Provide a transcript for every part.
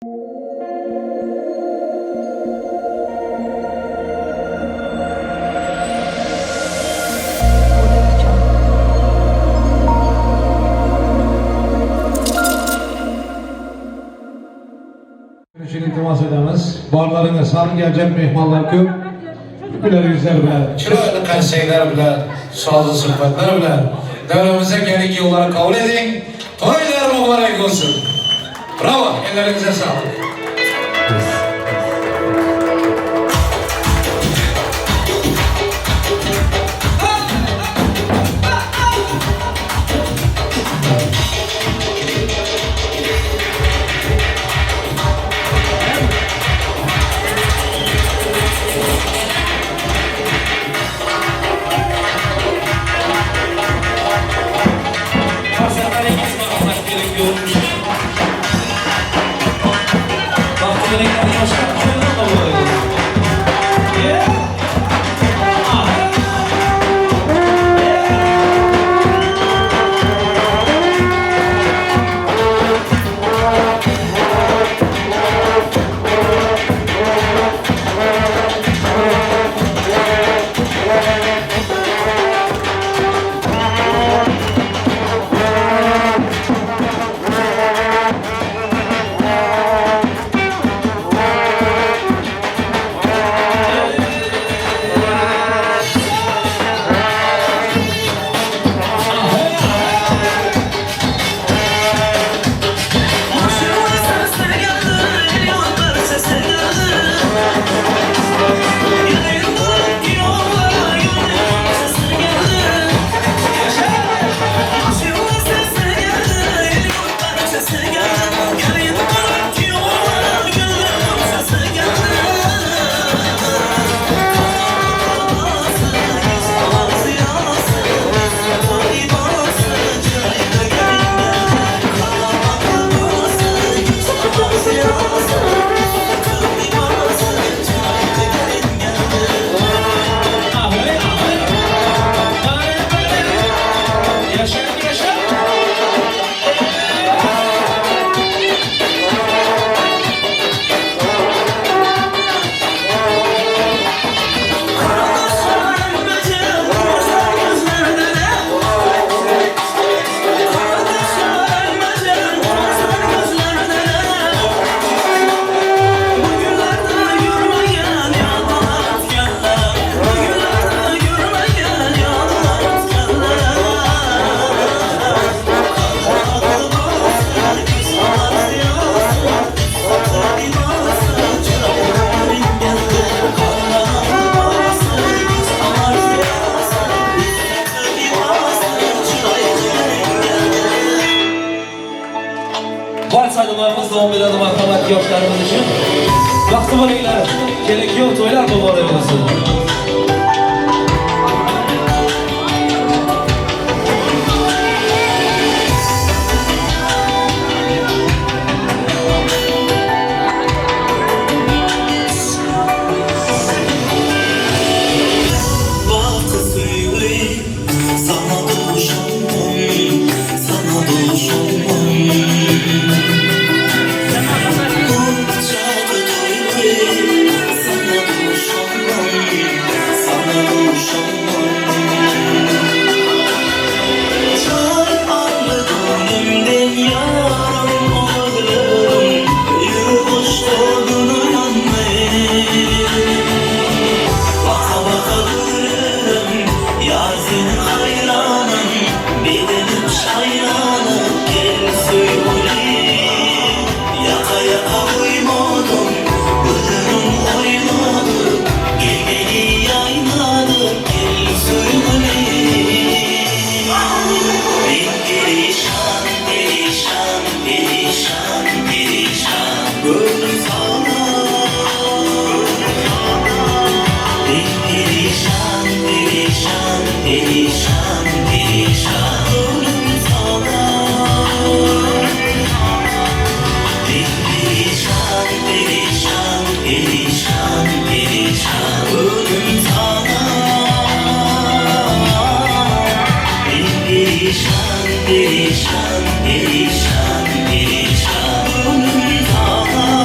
Üçin iltimas edemiz. Barlaryňyz sany geljek mehmanlar köp. Güler ýüzler bilen, çyraýly kaýseýler bilen, sazly söhbetler bilen döwremize gelin ýyllary kabul ediň. Toýlar mubarek bolsun. Brawo, elleriňize saglyk. Vals aýdymlarymyz dowam edadi marhamat ýoşlarymyz üçin. Bagtly bolyňlar, gerek ýok toýlar mubarek bolsun. Bagty söýgi Saňa duşandym, saňa duşandym. Gutjady duýgy, saňa duşandym, saňa duşandym. Çar atly göwnümden ýarym oýlarym, Ýuwaşja güne ýandy. Baka-baka görerim, ýar seniň haýranyň, Bedenim şaýlanyp gel söýgülim. Ýaka-ýaka goýmadym, gözlerim oýnadyp, Gel meni ýaýnadyp gel söýgülim. Men perişan, perişan, perişan, perişan, Göwnüm sana. Men perişan, perişan, perişan, perişan, Göwnüm sana. Men perişan, perişan, perişan, perişan, Göwnüm sana. Men perişan, perişan, perişan, perişan, Göwnüm sana.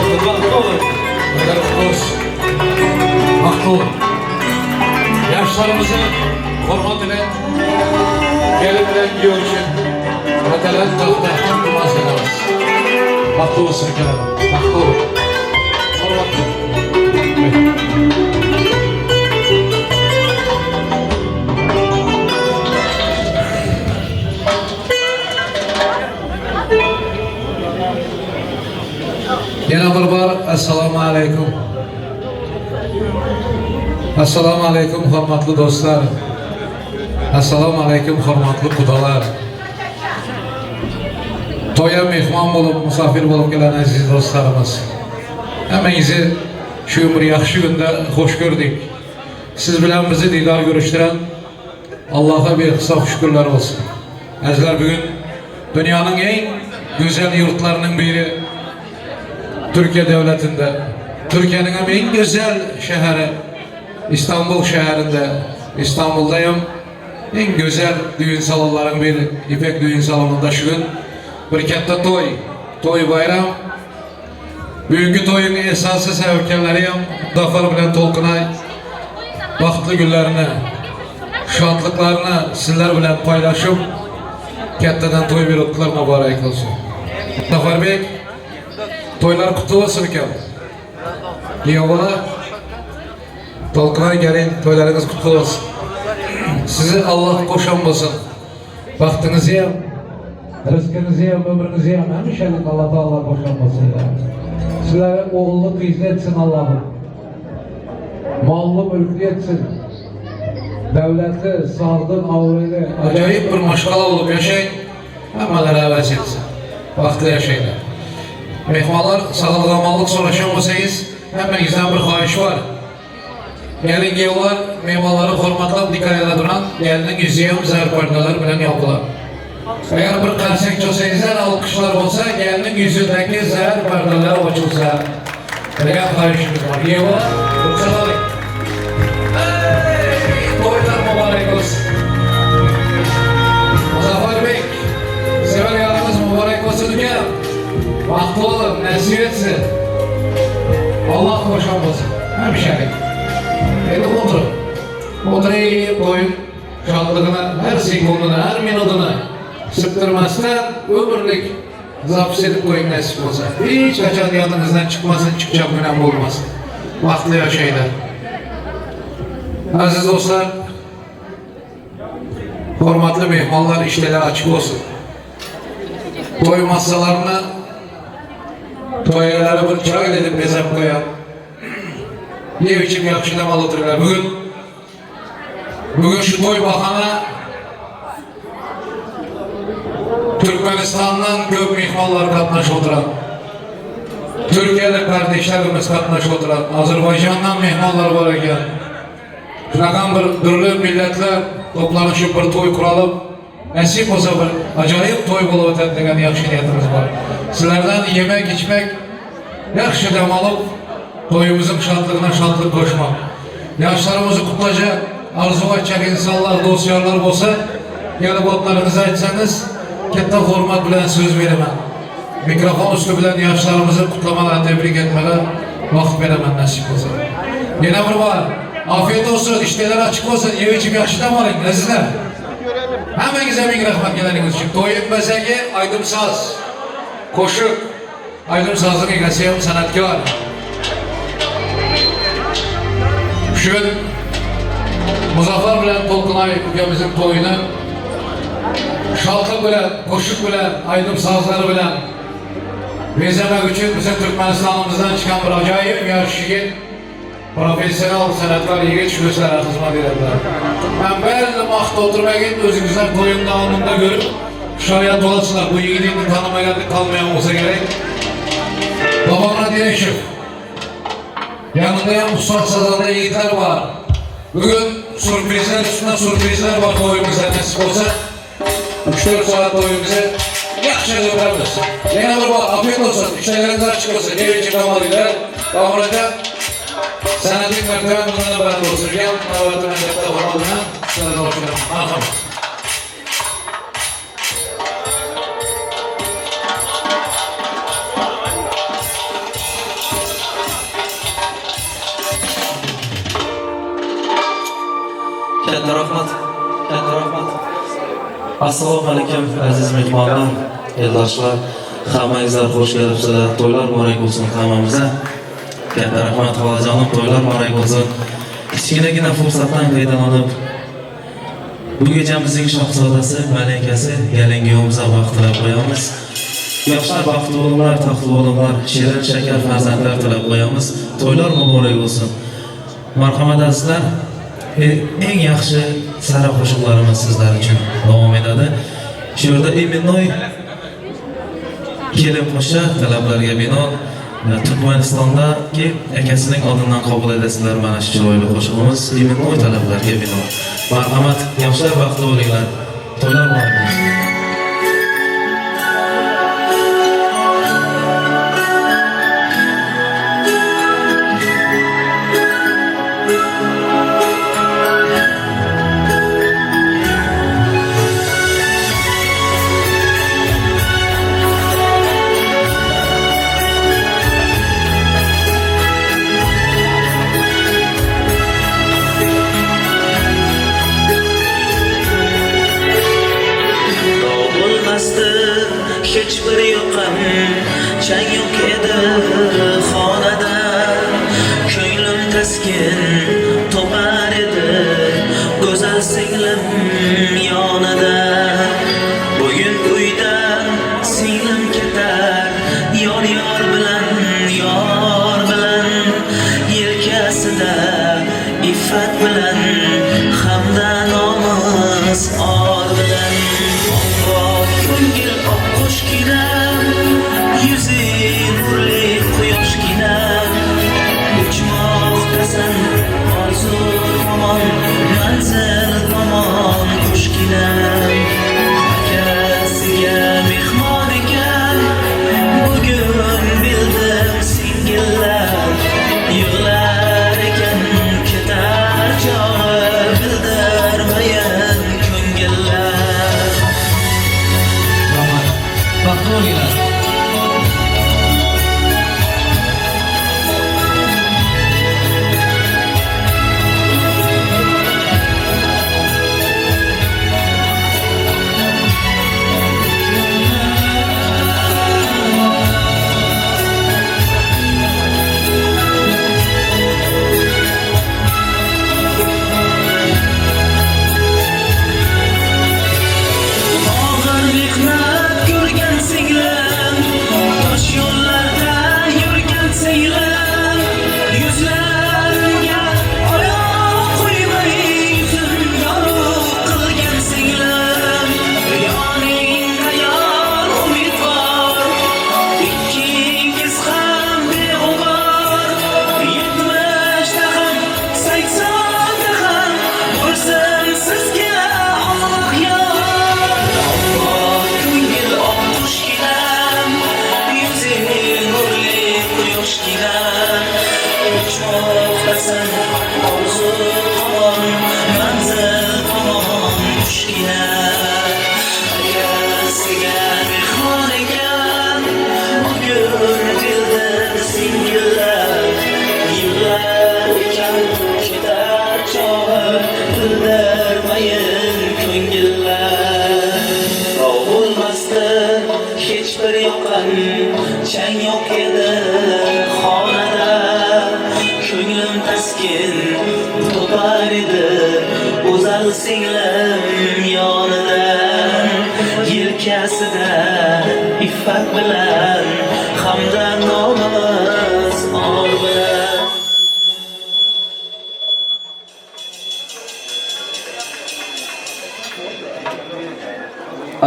bolsun, bagtly boluň. Toýlar kutly bolsun. Bagtly boluň. Ýaşlarymyzy hormat ile gelin bilen giýew üçin Matalan tagta iltimas edemiz. Bagtly bolsun ikalaryň. Bagtly boluň. Hormatly. Ýene bir bar Essalamu Aleýkum. Essalamu Aleýkum hormatly dostlar. Essalamu Aleýkum hormatly gudalar. Toýa mehman bolup, musafir bolup gelen eziz dostlarymyz. Hemmäňizi şu bir ýagşy günde hoş gördük. Siz bilen bizi didar görüşdiren Allaha bihisap şükürler bolsun. Äzizler bugün dünýäniň iň güzel ýurtlarynyň biri Türkiýe döwletinde, Türkiýäniň hem iň güzel şäheri İstanbul şäherinde, İstanbulda hem iň güzel düğün salonlaryň biri İpek düğün salonunda şu gün bir katta toý, toý baýram. Bugünkü toýuň esasy sebäpkärleri hem Muzafar bilen Tolkunaý bagtly günlerini, şatlyklaryny sizler bilen paýlaşyp, kattadan toý beripdiler mübarek bolsun. Muzafarbek, toýlar kutly bolsun ukem. Giýew bala, Tolkunaý gelin toýlaryňyz kutly bolsun. Sizi Allah goşan bolsun. Bagtyňyzy hem, ryskyňyzy hem, ömrüňizi hem hemişelik Allah Taala goşan bolsun. Sizlere ogully gyzly etsin Allahym. Mally mülkli etsin. Döwletli, sagdyn, abraýly, ajaýyp bir maşgala bolup ýaşaýyn. Hemmelere höwes etsin. Bagtly ýaşaýynlar. Myhmanlar saglyk-amanlyk soraşan bolsaňyz, hemmäňizden bir haýyş bar. Gelin giýewler myhmanlary hormatlap dikaýada duran gelniň ýüzi hem zer perdeler bilen ýapylar. Eger bir karsek çalsaňyzlar alkyşlar bolsa gelniň ýüzündäki zer perdeler oçulsa degan haýyşymyz bar. Giýewler rugsat alyň. Eý, toýlar mubarek bolsun. Muzaffar bek, sewer ýaryňyz mubarek bolsun uka. Bagtly boluň, nesip etsin. Allah hoşan bolsun. Hemişelik. Endi oturuň. Oturyp toýuň şatlygyny her sekundyny, her minudyny sypdyrmasdan ömürlik zapis edip goýuň nesip bolsa. Hiç haçan ýadyňyzdan çykmasyn, çykjak günem bolmasyn. Bagtly ýaşaýlar. Aziz dostlar, hormatly myhmanlar işdeler açyk bolsun. Toý masalaryny toýalara bir çaý edip bezep goýan. Ne biçim ýagşy dem alyp oturýar. Bugün bugün şu toý bahana Türkmenistandan köp myhmanlar gatnaşyp oturan. Türkiýeli kardeşlerimiz gatnaşyp oturan. Azerbaýjandan myhmanlar bar eken. Şunakan bir dürli milletler toplanyşyp bir toý kuralyp Nesip bolsa bir ajaýyp toý bolup öter diýen ýagşy niýetimiz bar. Sizlerden ýemek, içmek, ýagşy dem alyp, toýumyzyň şatlygyna şatlyk goşmak. Ýaşlarymyzy gutlajak, arzuw aýtjak insanlar, dost-ýarlar bolsa, gelip atlaryňyzy aýtsaňyz, ketde hormat bilen söz beremen. Mikrofon üsti bilen ýaşlarymyzy gutlamaga, tebrik etmege wagt beremen nesip bolsa. Ýene bir bar, afiýet bolsun, işdäler açyk bolsun, ýep-içip ýagşy dem alyň, ezizler! Hemmäňize müň rahmat geleniňiz üçin. Toýuň bezegi aýdym-saz, goşuk, aýdym-sazyň eýesi hem sanatkar. Şu gün Muzaffar bilen Tolkunaý ukemiziň toýuny şatlyk bilen, goşuk bilen, aýdym-sazlar bilen bezemek üçin biziň Türkmenistanymyzdan çykan bir ajaýyp ýaş ýigit Professional sanatkar ýigit şu işlere hyzmat ederler. Men belli wagt oturmagyn özüňizler toýuň dowamynda görüp şaýat bolarsyňyz. Bu ýigidi indi tanamaýanlyk galmaýan bolsa gerek. Babamyrat Ýeňşow. Ýanynda hem ussat sazanda ýigitler bar. Bu gün sürprizler üstüne sürprizler bar toýumyzda nesip bolsa. Üç-dört sagat toýumyzy ýagşy ötürermiz. Ýene bir wagt afiyet bolsun, işleriniz açyk bolsun, ýeňiji kamalylar, Babamyrat jan, sanadyň mertebäň mundan-da belent bolsun, ýa nobaty bilen katta hormat bilen size tabşyrýan. Marhamat. Katta rahmat. Katta rahmat. Assalomu alaykum aziz mehmonlar, eldoshlar. Hammangizlar xush kelibsizlar. To'ylar muborak bo'lsin hammamizga. Katta rahmat xolajonim, to'ylar muborak bo'lsin. Kichkinagina fursatdan foydalanib bu gecamizning shohzodasi, malikasi kelin-kuyovimizga baxt tilab qo'yamiz. Yoshlar baxtli bo'linglar, taxtli bo'linglar, shirin shakar farzandlar tilab qo'yamiz. To'ylar muborak bo'lsin. Marhamat azizlar, eng yaxshi sara qo'shiqlarimiz sizlar uchun davom etadi. Shu yerda именной kelin qo'sha talablarga binoan Turkmanistondagi akasining oldindan qabul edasizlar mana shu chiroyli qo'shig'imiz именной talablarga binoan. Marhamat, yoshlar baxtli bo'linglar. To'ylar muborak bo'lsin. Bo'lmasdi hech bir yoqam, chang yo'q edi xonada. Ko'nglim taskin topar edi go'zal singlim yonida. Bugun uydan singlim ketar yor yor bilan, yor bilan, yelkasida iffat bilan hamda nomus or bilan. Oppoq ko'ngil oqqushgina, yuzi nurli quyoshgina. Uchmoqdasan orzu tomon, manzil tomon qushgina. Akasiga mehmon ekan bugun bildim singillar. Yig'lar ekan ketar chog'i bildirmayin ko'ngillar. Rahmat. Baxtli bo'linglar. Og'ir mehnat ko'rgan singlim, tosh yo'llarda yurgan singlim, yuzlarimga oyoq qo'ymay yuzim yorug' qilgan singlim. Yoningda yor umid bor, ikkingiz ham beg'ubor. 70da ham, 80da ham bo'lsin sizga Alloh yor. Oppoq ko'ngil oqqushginam, yuzi nurli quyoshginam. Uchmoqdasan orzu tomon, manzil tomon qushgina. Akasiga mehmon ekan bugun bildim singillar. Yig'lar ekan ketar chog'i bildirmayin ko'ngillar. Rov bo'lmasdi hech bir yoqam, chang yo'q edi xonada. Ko'nglim taskin topar edi go'zal singlim yonida. Yelkasida iffat bilan hamda nomus or bilan.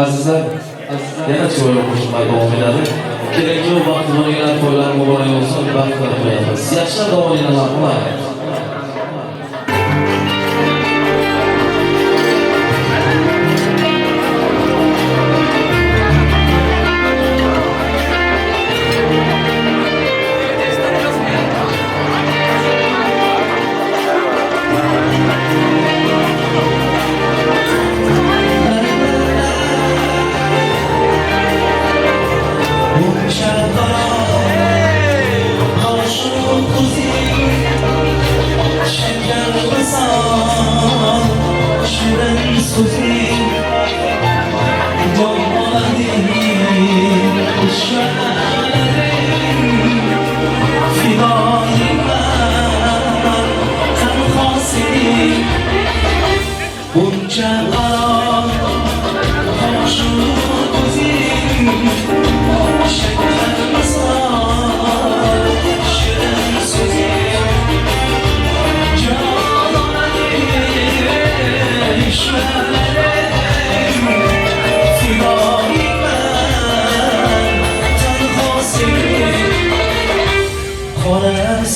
Azizlar, yana chiroyli qo'shiqlar davom etadi. Kelin-kuyov baxtli bo'linglar, to'ylar muborak bo'lsin, baxt tilab qo'yamiz. Yaxshilar davom etadi, marhamat. Şaraplar,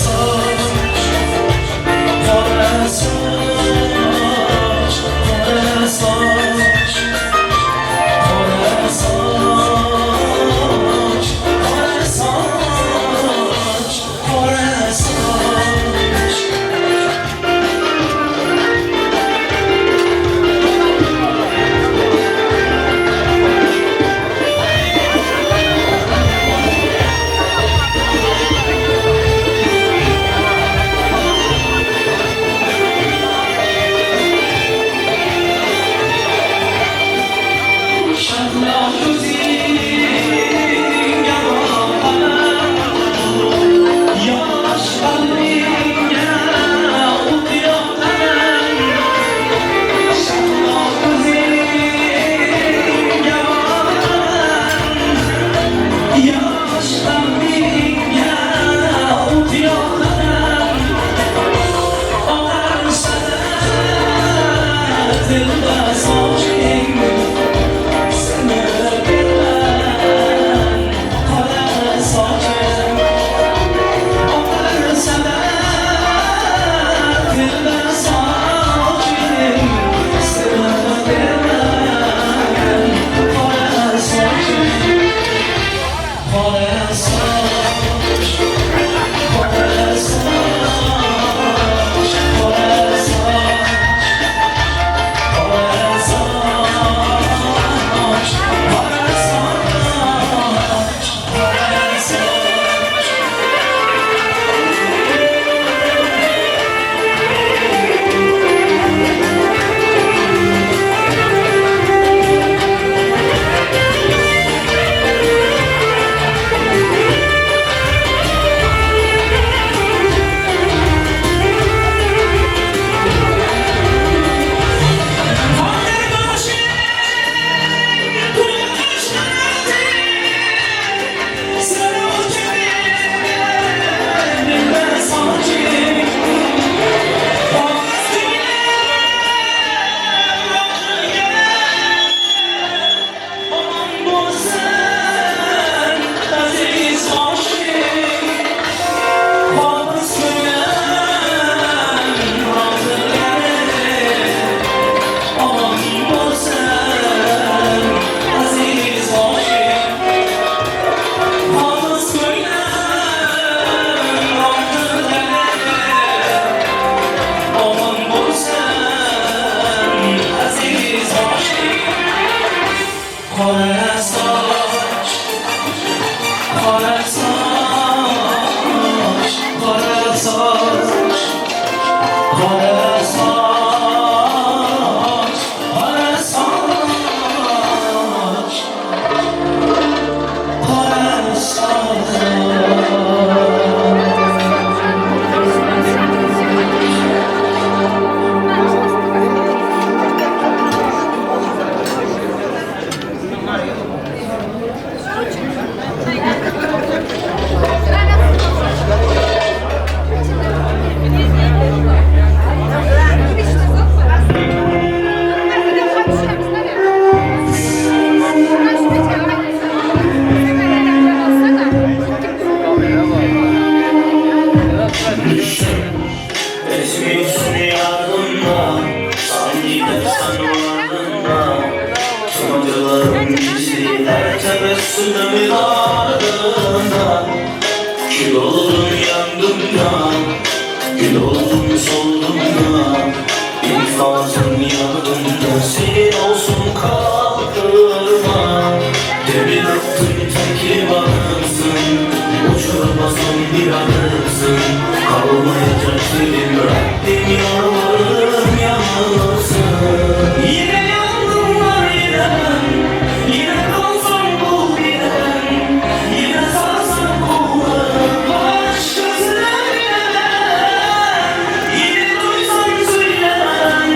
Soch, qora soch, qora soch, qora soch, qora soch, qora soch. Shahlo ko'zingga boqaman, Yosh qalbingga o't yoqaman. Shahlo ko'zingga boqaman, Yosh qalbingga o't yoqaman. Oqarsa dilda soching, Seni bilmem qora sochim. Oqarsa dilda soching, Seni bilmem qora sochim. Qora soch, qora soch, qora soch, qora soch, qora soch, qora soch. Aman bo'lsin aziz boshim, Hafız ko'nglim rohati. Omon bo'lsin aziz boshim. Qora soch, qora soch, qora soch, qora soch, qora soch, qora soch. Esmiyorsun yardımla, sanki destan varlığında. Tüm acılarım gizliler tebessümümün ardında. Kül oldum yandım da, gül oldum soldum da. İnfazın yanımda, senin olsun kaldırma. Demir attım tek limanımsın, uçurmasın bir adımsın. Kalmayacak dilim Rabbim yalvarırım yalvarsın. Yine yangınlar yine ben, yine kalsam bu yine ben. Yine sarsam kollarım başkasına bile ben. Yine duysam söylemem,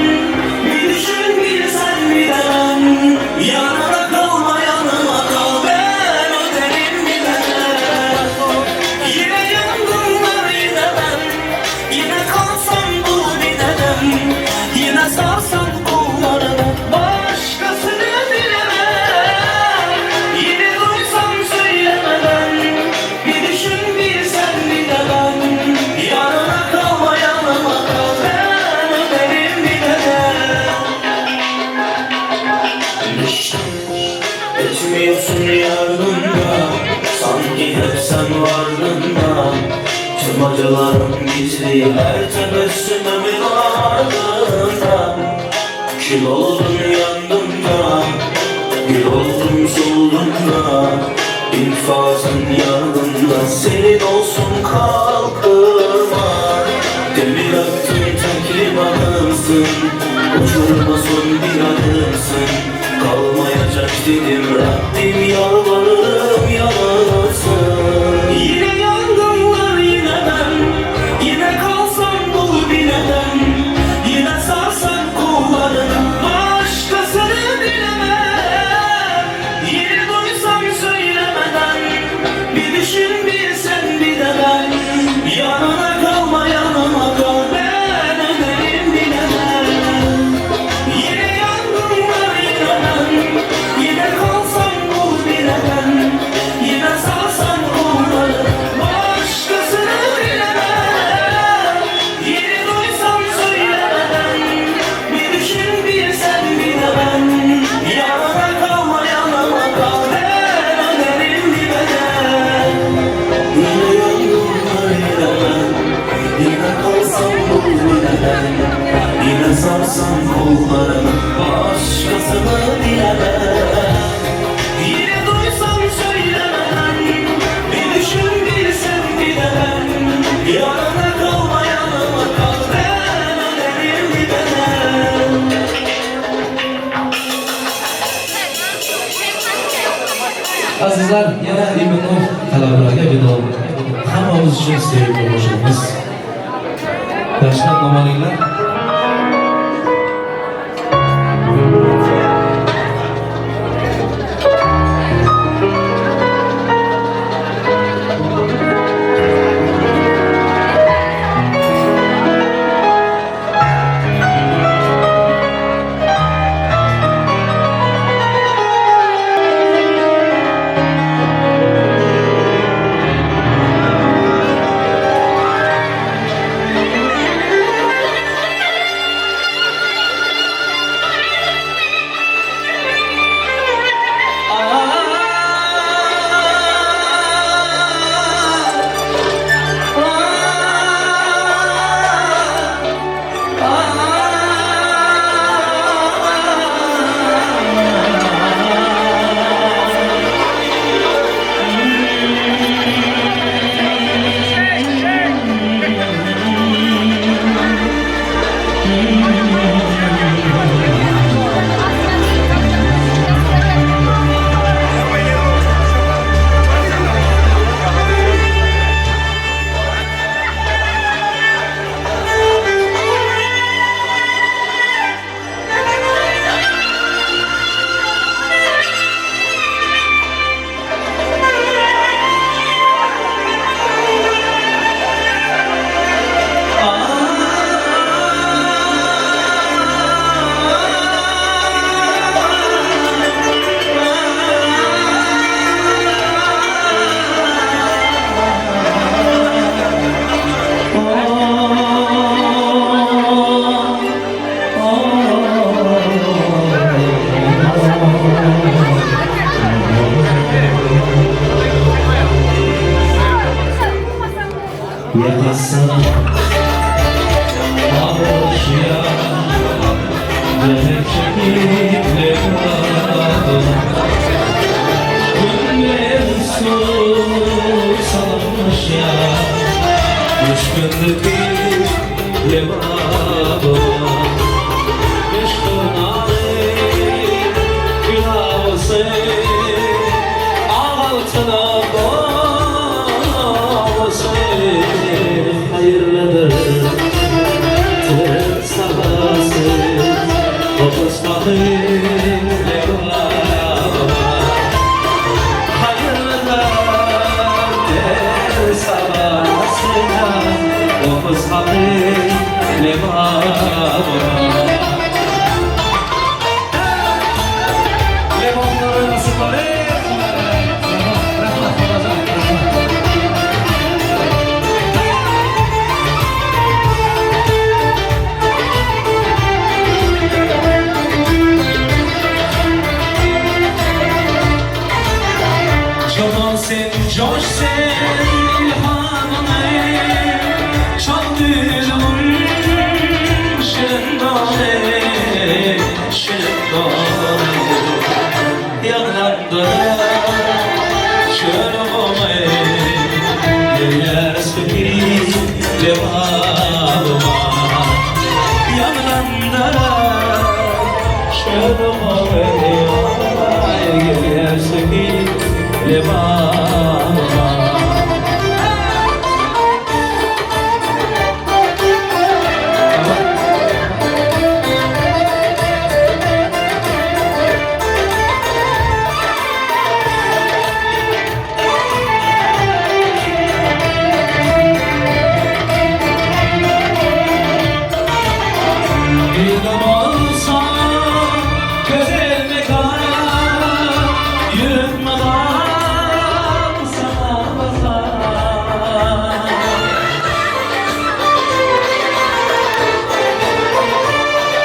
bir düşün bir sen. Tüm acılarım gizli her tebessümümün ardında Kül oldum yandım da Gül oldum soldum da İnfazın yardımda Senin olsun kalkırma Demir attım tek limanımsın Uçurma son bir adımsın Kalmayacak dedim Rabbim yalvarırım yalansın Yine yangınlar yine ben Yine kalsam bul bir neden Yine sarsan kollarını Başkasını bilemem Yine duysam söylemeden Bir düşün bir sen bir de ben Yanına kalma yanıma kal Ben öderim bilemem Yine yangınlar yine ben Yine kalsam bul bir neden Yine sarsan kolları Başkasını bilemem Yine duysam söylemeden Bir düşün bir sen bir de ben Yanına kalma yanıma kal Ben öderim bir bedel Yine yangınlar yine ben Yine kalsam bul bir neden Yine sarsan kollarını Başkasını bilemem Yine duysam söylemeden Bir düşün bir sen bir de ben Yanına kalma yanıma kal Ben öderim bir bedel Azizlar, yana Imanov talabalarga bino hammamiz uchun sevimli qo'shig'imiz. Yaxshilab dam olinglar. Yakasana Alışya Demek çekip Günler susamış ya Üç günlük bir yeva Beş tırnağı günahısı Altına boğası Hayırlıdır Tır sabası Dokuz bakır Hayırlıdır Tır sabası Dokuz bakır Lemonları nasıl var? Rahmat, rahmat. Çoban sen, coş sen, ilhamım ey. Lebabyma Ýanymda Şöyle gelýärsiň Lebabyma. Bir de olsa güzel mekan, Yürütmeden sana bakar.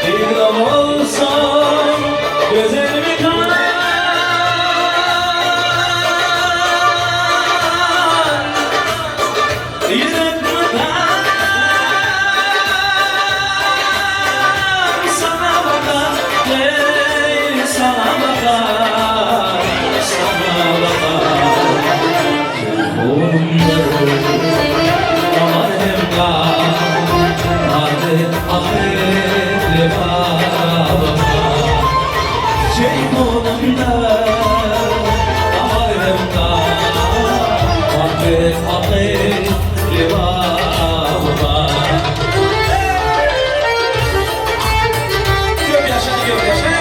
Bir de olsa güzel mekan, Yürütmeden sana bakar, ey sana bakar, sana bakar. Ruhumda damar hem kan, Adı ahir babama. Şeyhunumda damar hem kan, Adı ahir babama. Köp ýaşa, köp ýaşa.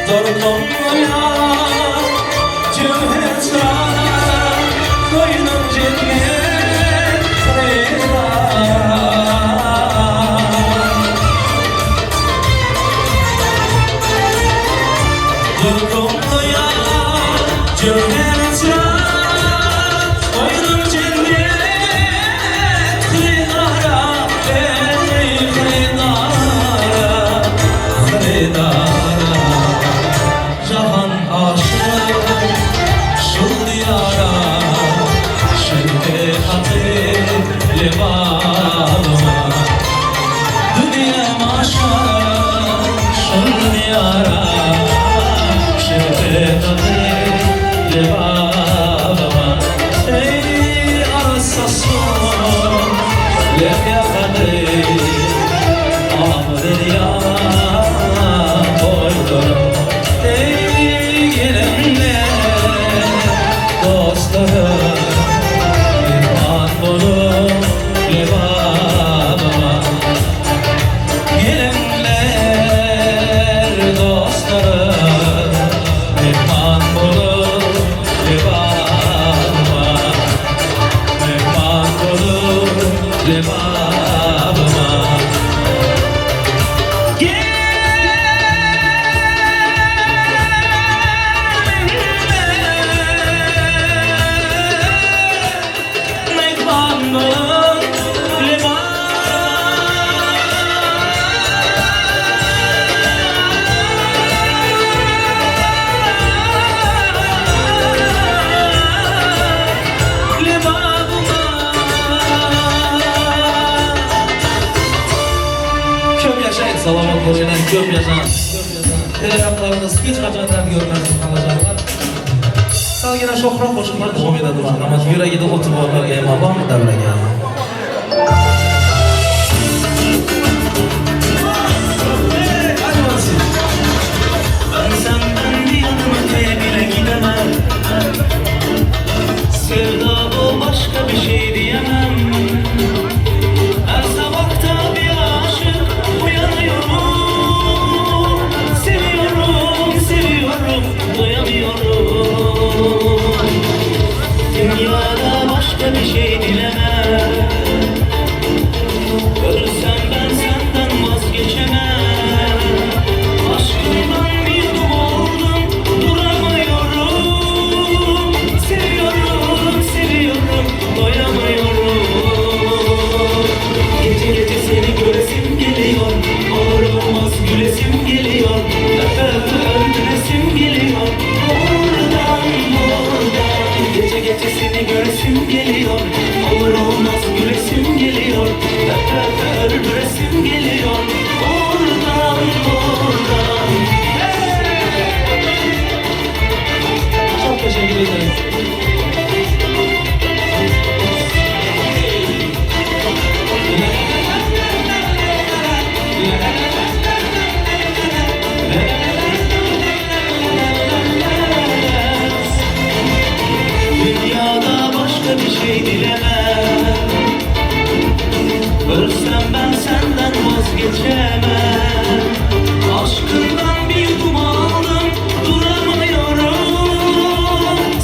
Durdum ya cümle koynum cennet reyhan. Durdum ya cümle koynum cennet hridara, ey hridara, hridara. Jahan aşık şul diyara, Şimdi hatı lebabıma. Dünya aşık şul diyara, Şimdi hatı lebabıma. Ey arasasın lem yakadı, Ah derya boylarım. Ey gelenler dostlarım, İman bolup lebabıma. Gelenler dostlarım, İman bolup lebabıma. İman bolup lebabıma. Mehman bolup lebabıma. Köp ýaşaň, salamat boluň, köp ýaşaň. Telekanallarymyz hiç haçan dert görmesin xanajanlar. Salgina sho'xroq qo'shiqlar davom etadi, marhamat. Yuragida o'ti borlarga mabom davraga. Hadi bakalım. Ben senden bir adım öteye bile gidemem. Sevda bu, başka bir şey diyemem. Her sabahta bir aşık uyanıyorum. Seviyorum, seviyorum, doyamıyorum. Dünyada başka bir şey dilemem. Dünyada başka bir şey dilemem Ölsem ben senden vazgeçemem Aşkından bir yudum aldım duramıyorum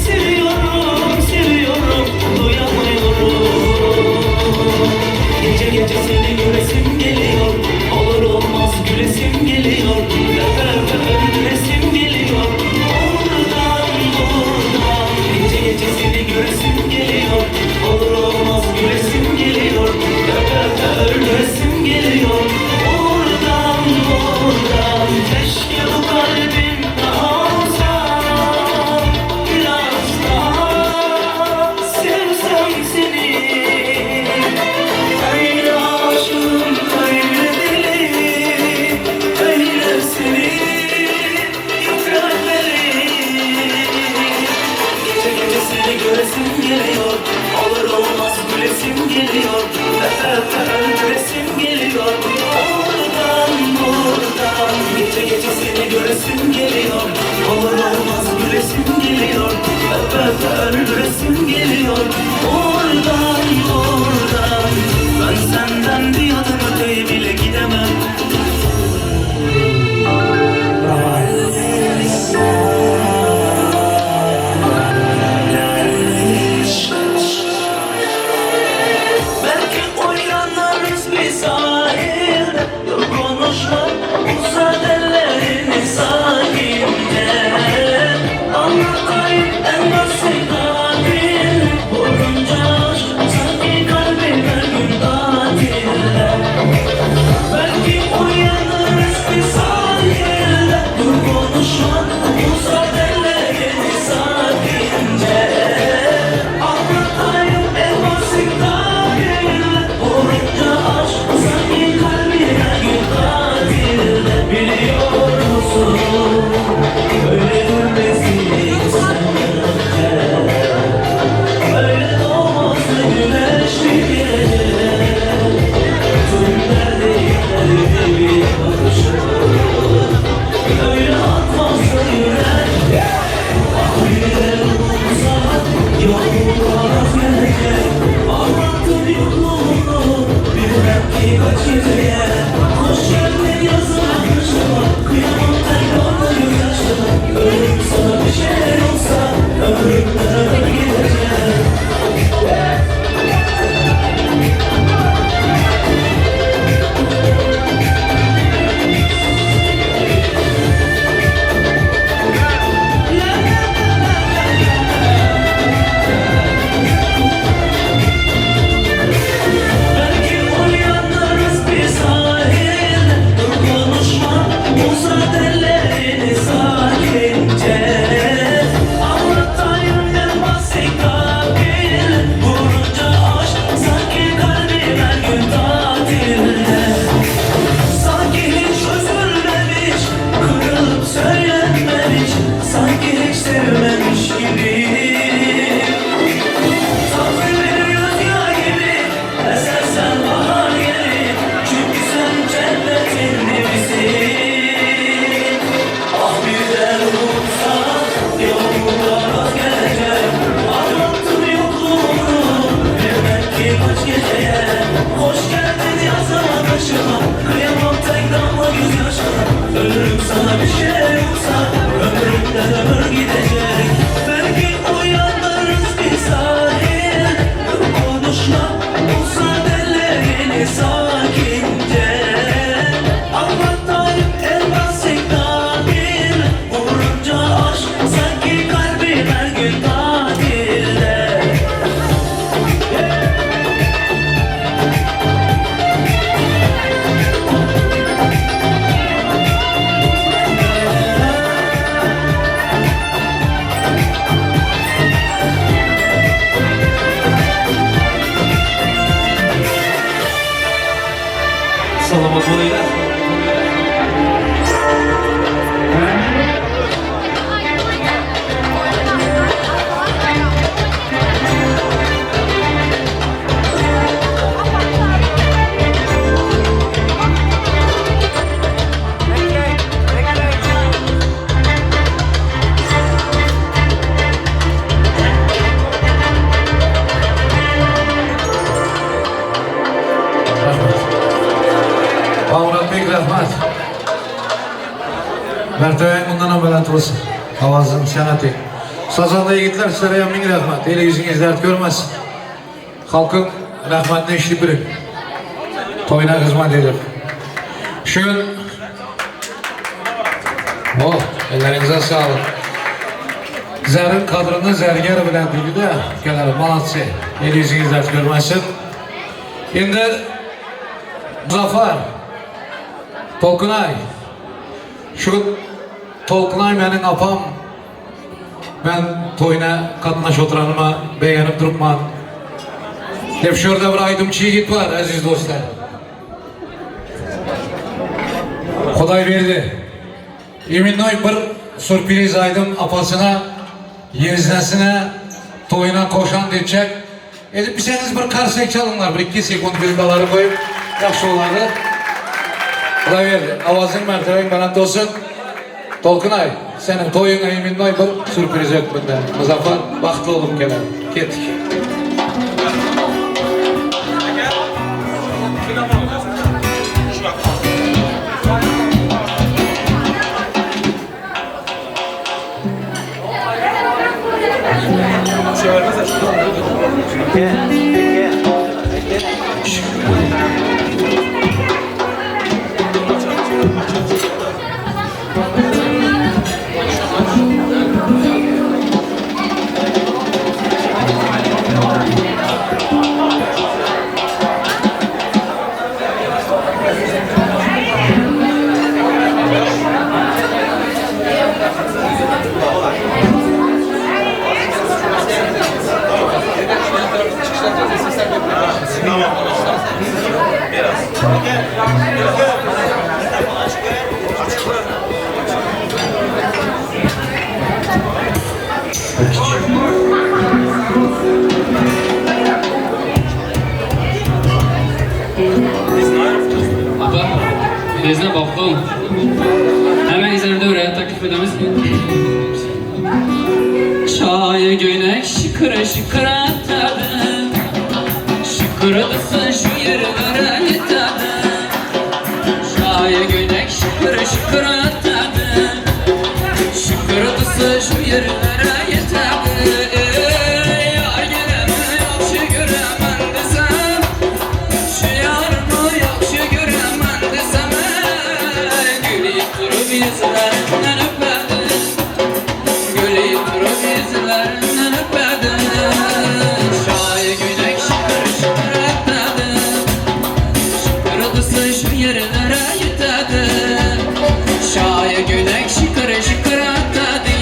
Seviyorum, seviyorum, doyamıyorum Gece gece seni göresim geliyor Olur olmaz gülesim geliyor Öpe öpe öldüresim geliyor Oradan buradan Gece gece seni göresim geliyor Olur olmaz gülesim geliyor Öpe öpe öldüresim geliyor Oradan buradan Keşke bu kalbim daha olsa Biraz daha sevsem seni Öyle aşığım, öyle deli, öyle seni yıpratmalı. Gece gece seni göresim geliyor, olur olmaz gülesim geliyor, öpe öpe öldüresim geliyor. Oradan buradan gece gece seni göresim geliyor, olur olmaz gülesim geliyor, öpe öpe öldüresim geliyor. Oradan buradan ben senden bir adım öteye bile gidemem. Belki uyanırız bir sahilde Dur konuşma uzat ellerini sahilde Anlat. Mertebäň mundanam belent bolsun. Awazyň seneti. Sazanda ýigitler sizlere ýam miň rahmet. Eli ýüzüňiz dert görmesin. Halkyň rahmetini eşidip birin. Toýuna hyzmat edip. Şu gün Oh, elleriňize saglyk. Zeriň kadryny zerger bilen diýdi-de, geler, malatsy. Eli ýüzüňiz dert görmesin. Indi Muzafar, Tolkunaý. Şu gün Tolkunaý meniň apam. Men toýuna gatnaşyp oturanyma begenip durupman. Dep şu ýerde bir aýdymçy ýigit bar, eziz dostlar. Hudaýberdi. Imennoý bir surpriz aýdym apasyna, ýeznesine toýuna goşant etjek. Edip bilseňiz bir karsek çalyňlar, bir iki sekund bilbalary goýup ýagşy bolardy. Hudaýberdi, awazyň mertebeň belent bolsun. Tolkunaý, seniň toýuňa imennoý bir surpriz hökmünde. Muzaffar, bagtly bolup geler. Ketdik. Apa, bizden bagtly bol. Hemmäňizleri döwrä taklif edemiz. Çaýy göýnek şykyr şykyr atady. Şykyrdysy şu ýerlere ýetedi. Çaýy göýnek şykyr şykyr atady. Şykyrdysy şu ýerlere ýetedi. Eý, ýar geleni ýagşy göremen desem, Şu ýarymy ýagşy göremen desem, eý, Gülüp durup ýüzlerinden öpedi. Gülüp durup ýüzlerinden öpedi. Şaýy göýnek şykyr şykyr öpedi. Şykyrdysy şu ýerlere ýetedi. Şaýy göýnek şykyr şykyr öpedi.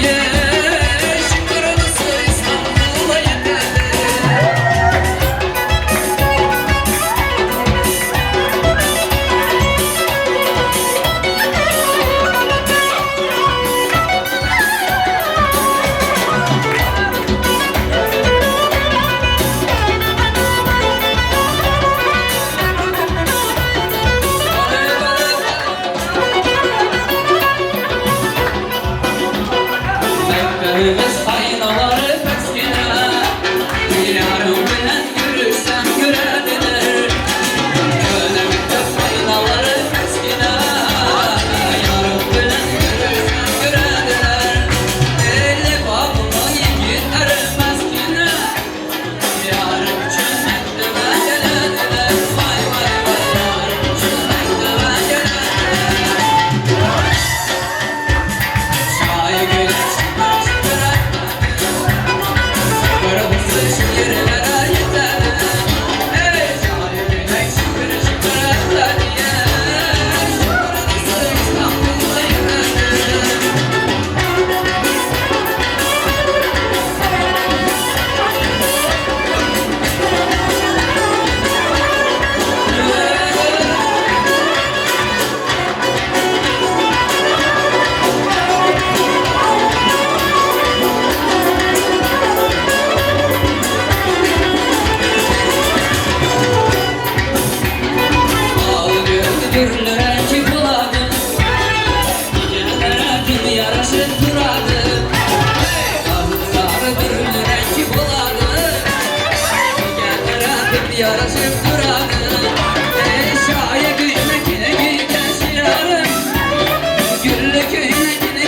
Şykyrdysy Istanbula ýetedi. Mekdebimiz aýnalary pesgine, Ýarym bilen görüşsem görediler. Köne mekdep aýnalary pesgine, Ýarym bilen görüşsem görediler. Lebaply ýigitler mesgine, Ýarym üçin mekdebe gelediler. Waý, waý, waý, ýarym üçin mekdebe gelediler. Şaýy gelip şykyr-şykyr etmedi. Şykyrdysy şu ýerlere ýetedi. Eý, şaýy gelip şykyr-şykyr etmedi. Şykyrdysy Istanbula ýetedi. Al gözi dürli reňki bolady, Gijenlere kim ýaraşyp durady. Al sary dürli reňki bolady, Gijenlere kim ýaraşyp durady. Eý, şaýy güýmekine giýgen şiarym, Gülli köýnekini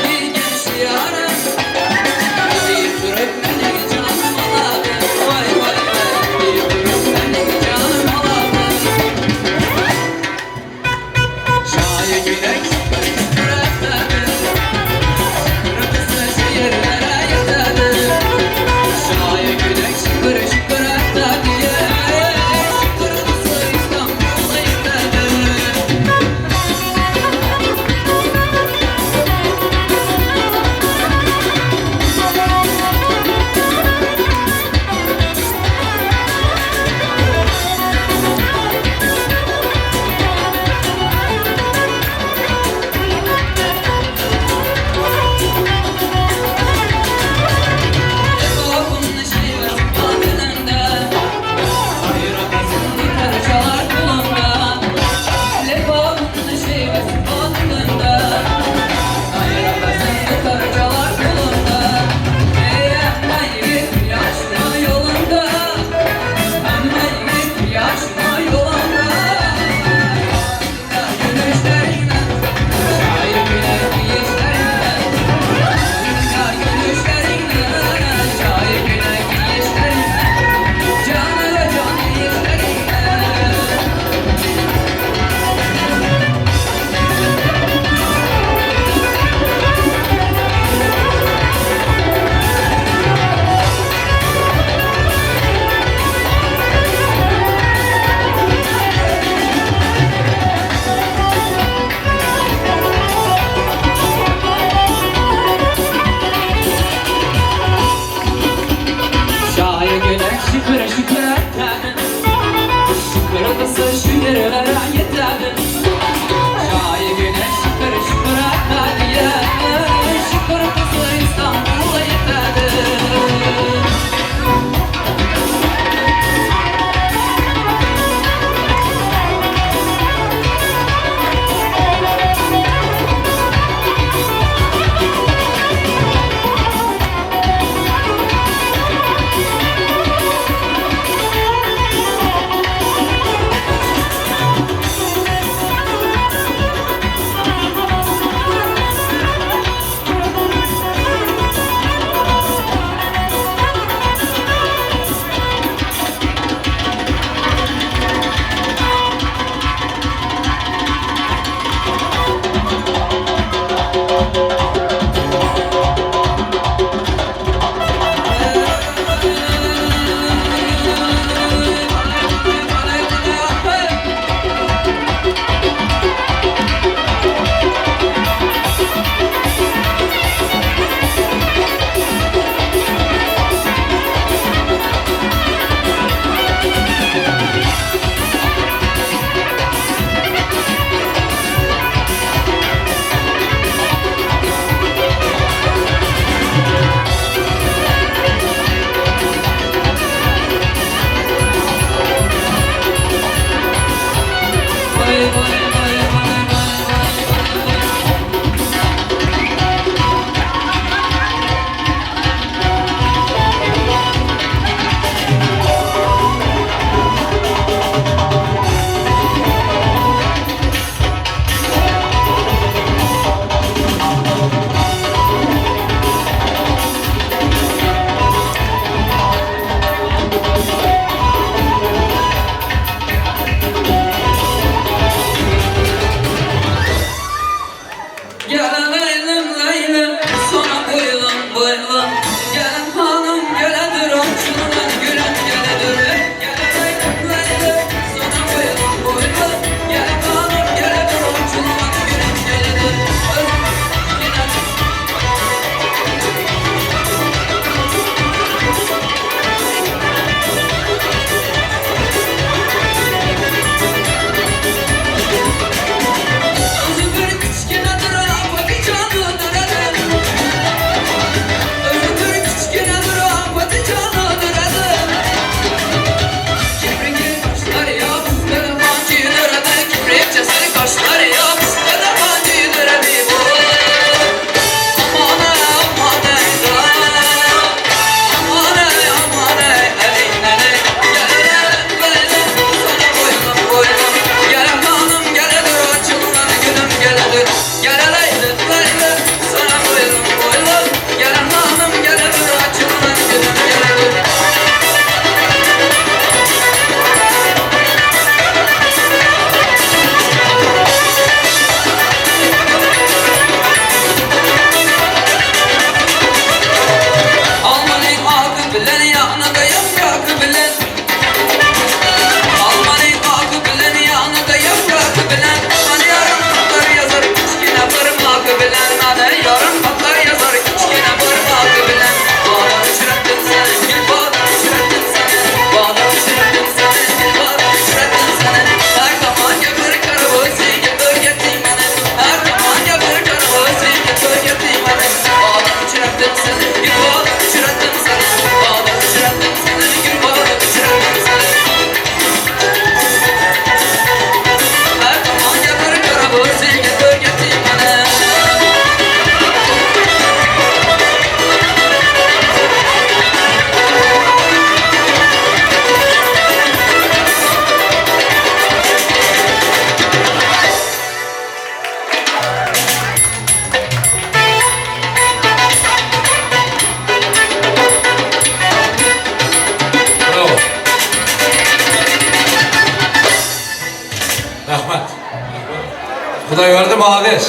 Malades.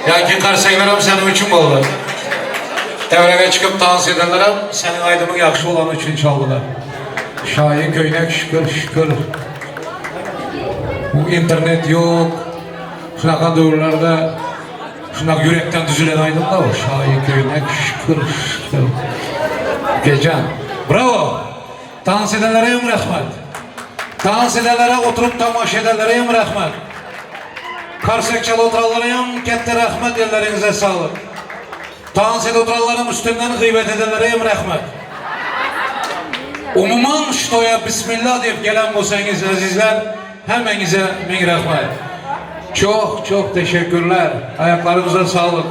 Ýaňky karseglerem seniň üçin boldy. Devrege çykyp tans edenlerem seniň aýdymyň ýagşy bolany üçin çaldylar. Şaýy köýnek şükür şükür. Bu internet ýok. Şunaka döwürlerde şundak ýürekden düzülen aýdym da o. Şaýy köýnek şükür şükür. Gejan. Bravo. Tans edenlere hem rahmet. Tans edenlere oturup tamaşa edenlere hem rahmet. Karsek çalıp oturanlara hem ketde rahmet ellerinize sağlık. Tans edip oturanlaryň üstünden gıybet edenlere hem rahmet. Umuman şu toýa Bismillah diýip gelen bolsaňyz azizler hemmeňize miň rahmet. Çok çok teşekkürler. Ayaklarınıza sağlık.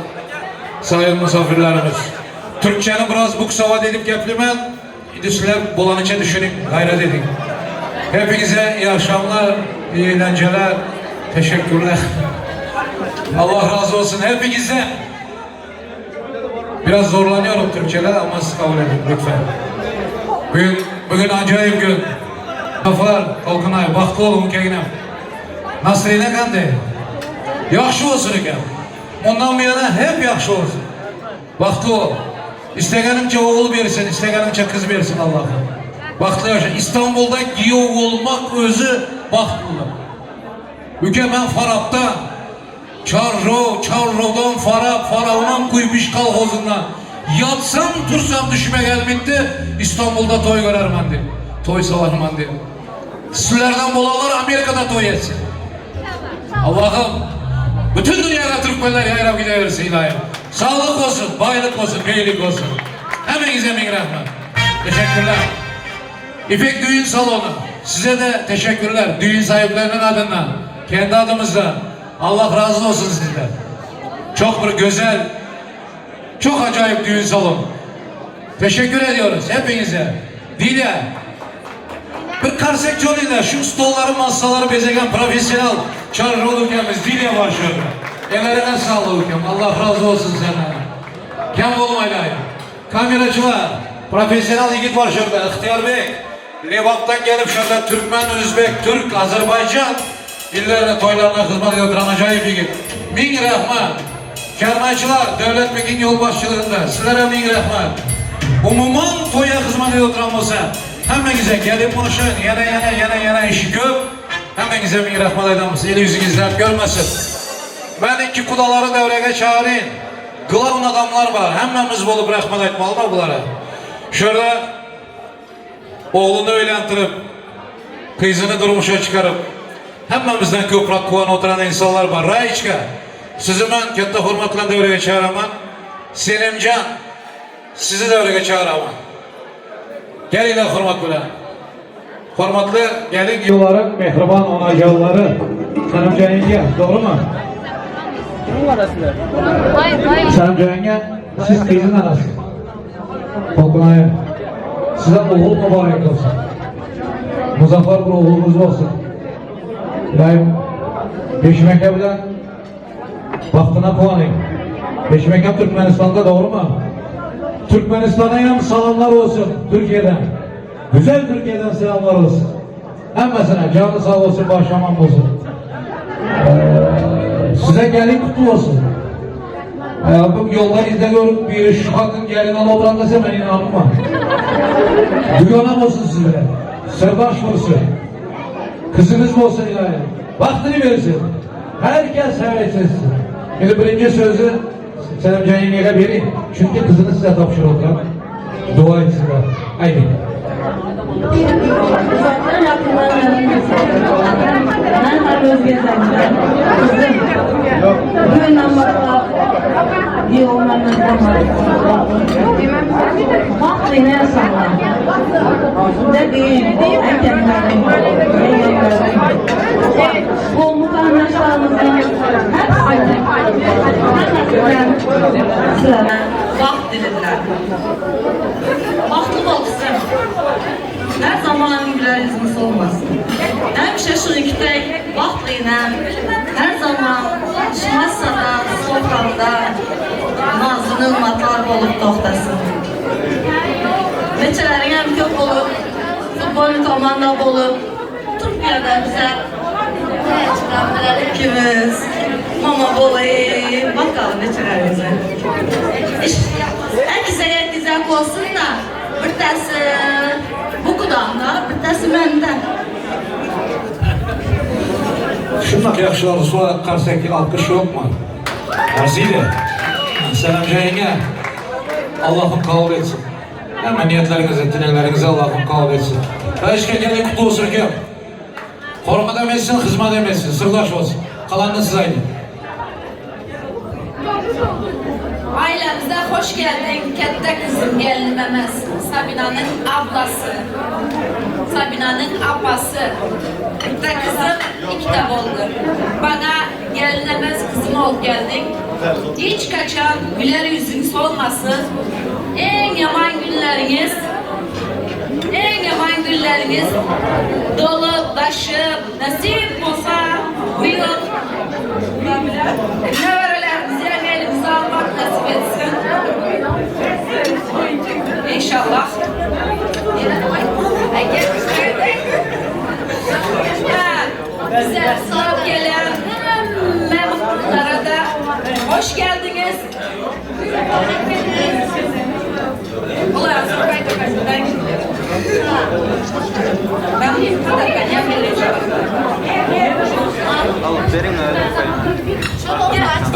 Sayın misafirlerimiz. Türkçeni biraz buksava edip geplemen. Sizler bolanyça düşünüň, gaýrat ediň. Hepinize iyi akşamlar, iyi eğlenceler, teşekkürler. Allah razı olsun hepinize. Biraz zorlanıyorum Türkçeler ama siz kabul edin lütfen. Bugün, bugün acayip gün. Zafer, Tolkunay, bahtly boluň keginem. Nasrine kandy? Ýagşy bolsun eken. Mundan bu yana hep ýagşy bolsun. Bagtly bol. Istegeniňçe ogul bersin, istegeniňçe kyz bersin Allahym. Bagtly ýaşa. Istanbulda giýew bolmak özi bagtlylyk. Üke men Farapdan, Çarjow, Çarjowdan Farap, Farabynam Kuýbyş kolhozyndan. Ýatsam, tursam düşüme gelmikdi, Istanbulda toý görermen diýip, toý salarman diýip. Sizlerden bolanlar Amerikada toý etsin. Allahym, bütün dünýada türkmenler ýaýrap gidewersin ilaýym. Saglyk bolsun, baýlyk bolsun, beýlik bolsun. Hemmeňize miň rahmet. Teşekkürler. İpek Düğün Salonu, size de teşekkürler. Düğün sahiplerinin adından, kendi adımızdan. Allah razı olsun sizden. Çok bir güzel, çok acayip düğün salonu. Teşekkür ediyoruz hepinize. Dile, bir karsek çoluyla şu stolları masaları bezegen profesyonel çarşı ülkemiz Dile var şurada. Ellerine sağlık ülkem. Allah razı olsun senden. Kem olmayla. Kameracılar, profesyonel yigit var şurada. İhtiyar Bey. Lebap'tan gelip şurada Türkmen, Özbek, Türk, Azerbaycan illerine toylarına hizmet ediyor acayip yigit. Min rahmet. Kermayçılar, Devlet Bekin yolbaşçılığında sizlere min rahmet. Umuman toya hizmet ediyor oturan bolsa, hemmeňize gelin maşyn, ýene ýene ýene ýene işi köp. Hemmeňize min rahmet aýdamyz. Eli ýüzüňiz dert görmesin. Men iki kudalary dewrege çagyryn. Glavny adamlar bar. Hemmemiz bolup rahmet aýtmaly da bulara. Şurada ogluny öýlentirip, gyzyny durmuşa çykaryp, hemmemizden köprak kuwanyp oturan insanlar bar. Raýçka, sizi men ketde hormat bilen dewrege çagyraman. Selimjan, sizi dewrege çagyraman. Geliňler hormat bilen. Hormatly gelin ýyllaryň mähriban onajanlary Sanemjan ýeňňe, dogrymy? Sanemjan ýeňňe, siz gyzyň anasy. Tolkun Size ogul mübarek bolsun. Muzaffar bir ogluňyz bolsun. Daýym Beşmeke bilen Bagtyna guwanyň. Beşmekam Türkmenistanda dogrymy? Türkmenistana hem salamlar bolsun Türkiye'den. Güzel Türkiye'den selamlar olsun. Hemmesine canı sağ olsun, başı aman olsun. Ee, size gelin kutlu olsun. Ee, bu yolda izle görüp bir şu kadın gelin al oturan dese ben inanmam. Duyanam olsun size. Sırdaş olsun. Kızınız olsun ilahi. Vaktini versin. Herkes seversin. Şimdi birinci sözü Selamcan yengege bereyim. Çünkü kızını size tapşırıldı. Dua etsinler. Haydi. Uzaktan yakından Ben har özgezende kızım bugünden başlap yollarınızda Bahtly näsaglar. Ne diyeyim, erkeklerin, yengelerin, qowmy garyndaşlarymyzyň hepsine, hemmesinden sizlere bagt dilediler. Bagtly bol gyzym. Her zaman güler ýüzüň solmasyn. Hemişe şu ýigitdek bagtly inem. Her zaman şu massada, soframda nazly-nygmatlar bolup togtasyn. Neçeleriňem köp bolup, futbolny komanda bolup, Türkiýede bize. Täçjan bilen ikimiz mama bolayım. Bakalım neçelerimize. Herkese yetkizek olsun da bir tası bu kudamda, bir tası mende. Şundak yaxshi orzular qarsaki alkış yok mu? Arzıydı. Selam yenge. Allah'ım kabul etsin. Hemen niyetlerinizi, dileklerinizi Allah'ım kabul etsin. Reşke gelin kutlu olsun ki. Koruma demesin, hizmet demesin, sırdaş olsun. Kalanını siz aydın. Ailemize hoş geldin katta kızım gelinim emas. Sabina'nın ablası. Sabina'nın apası. Bitta kızım ikkita oldu. Bana gelin emas kızım ol geldin. Hiç kaçan güler yüzün solmasın. En yaman günleriniz en yaman günleriniz dolup taşıp nasip olsa bu yıl neberelerimizi hem elimize almak nasip etsin. İnşallah. Ha, bize sarıp gelen hemme da hoş geldiniz. Ben bu kadar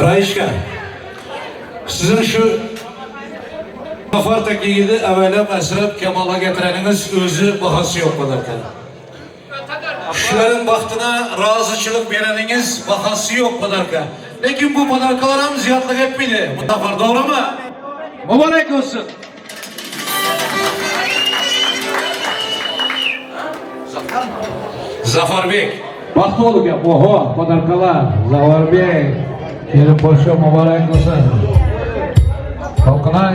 Raişka, sizin şu Zafer yiğidi evvelem esrep kemala getireniniz özü bahası yok kadar. Şuların bahtına razıçılık vereniniz bahası yok kadar. Lekin bu padarkalar hem ziyatlık etmedi. Muzaffer doğru mu? Mübarek olsun. Zafer Bey. Bahtı olduk ya. Oho padarkalar. Zafer Bey. Gelin boşa mübarek olsun. Kalkınay.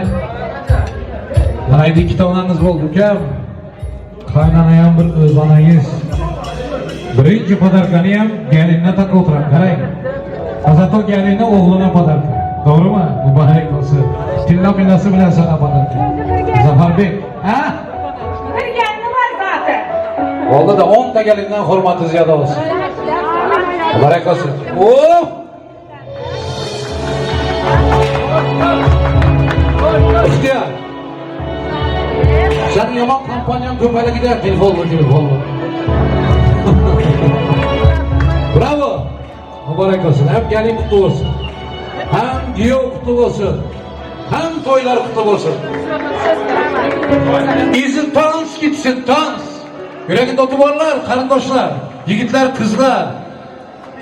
Mana endi ikkita onangiz bo'ldi ukam. Qaynana ham bir o'z onangiz. Birinchi podarkani ham gelinine takib o'tiradi, qarang. Azato gelinni o'g'lina podarka. To'g'rimi? Muborak bo'lsin. Tilla millasi bilan sana podarka. Zafarbek, ha? Bir gelini var zaten. Oldu da 10 ta gelindan hurmati ziyoda olsun. Muborak olsun. Oh! İhtiyar. Senin yaman kampanyan köpeğe gider telefonla telefonla. Bravo. Mübarek olsun. Hem gelin kutlu olsun. Hem giyo kutlu olsun. Hem toylar kutlu olsun. İzin dans gitsin dans. Yüreğinde otubarlar, karındaşlar, yigitler, kızlar.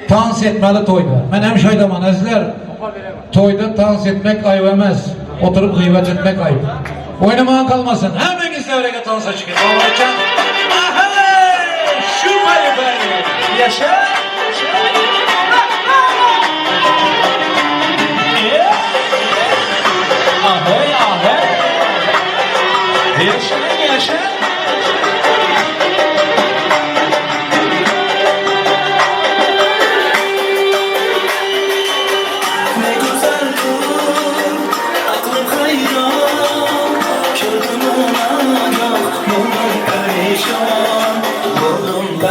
Dans etmeli toyda. Ben hem aydaman azizler. Toyda dans etmek ayıp emez. Oturup gıybet etmek ayıp. Oynamayan kalmasın. Hemen devreye dansa çıkın. Allah'ın Aha! Şu bari bari. Yaşa! Ahey ahey! Yaşa yaşa!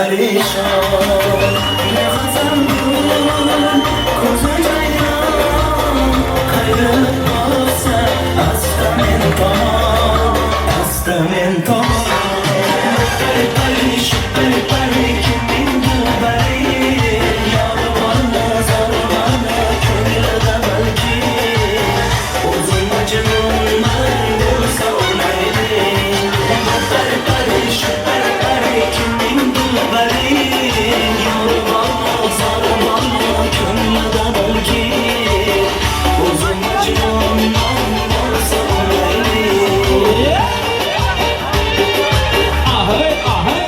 Perişan Ne güzel Ko'zi jayron Qayrilib boqsa Asta men tomon Asta men tomon Pari pari pari pari kimning dilbari Yori bormi zori bormi ko'nglida balki O'zim majnunman bo'lsa o'layli Pari pari pari pari kimning dilbari Yori bormi zori bormi ko'nglida balki O'zim majnunman bo'lsa o'layli Ahey ahey.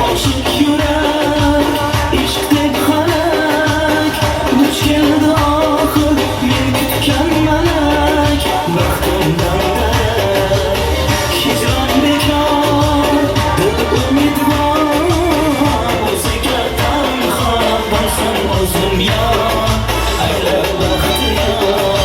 Oshiq yurak ishq deb halak Duch keldi oxir men kutgan malak Baxtimdan darak Hijron bekor dil umidvor O'ziga tanho borsam o'zim yor Aylab baxtiyor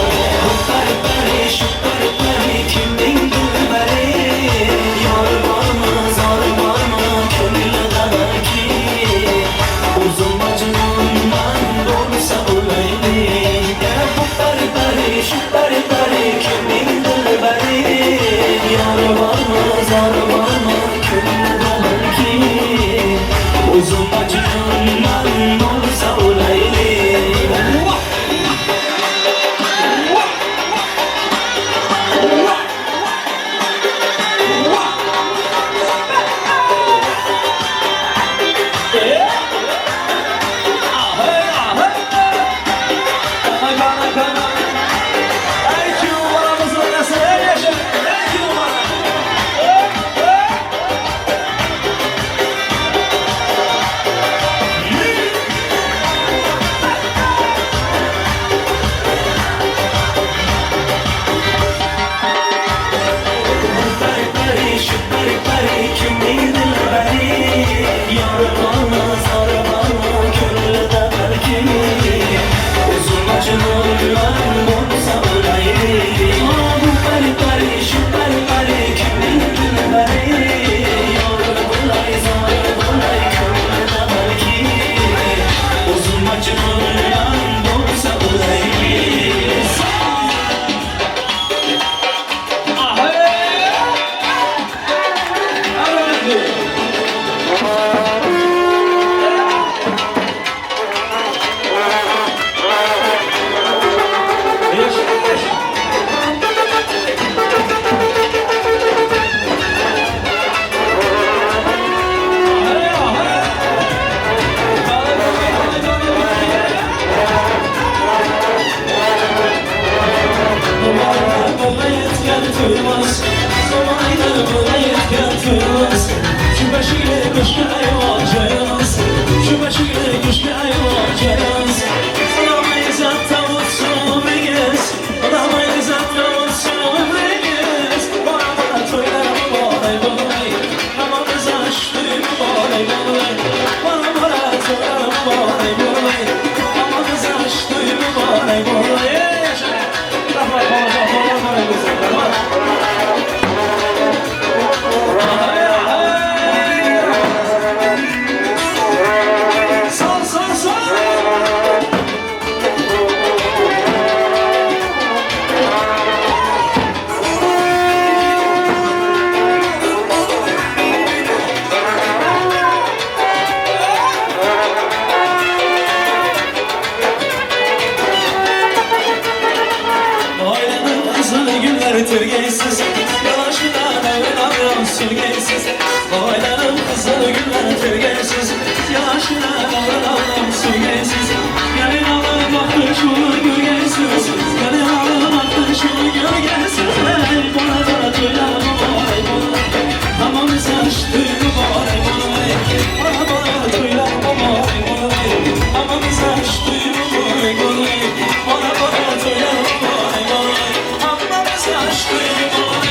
Sol sol sol. Oylanıp kızıl güller türgeysiz Yavaşına davranamıyorum sürgeysiz Oylanıp kızıl güller türgeysiz Yavaşına davranamıyorum sürgeysiz Gelin alıp baktı şunu gölgesiz Gelin alıp baktı şunu gölgesiz Ey bana bana tüyler mübarek olay Hamam saçtı mübarek olay Bana bana tüyler mübarek olay Hamam saçtı mübarek olay Bana bana tüyler mübarek olay Hamam saçtı mübarek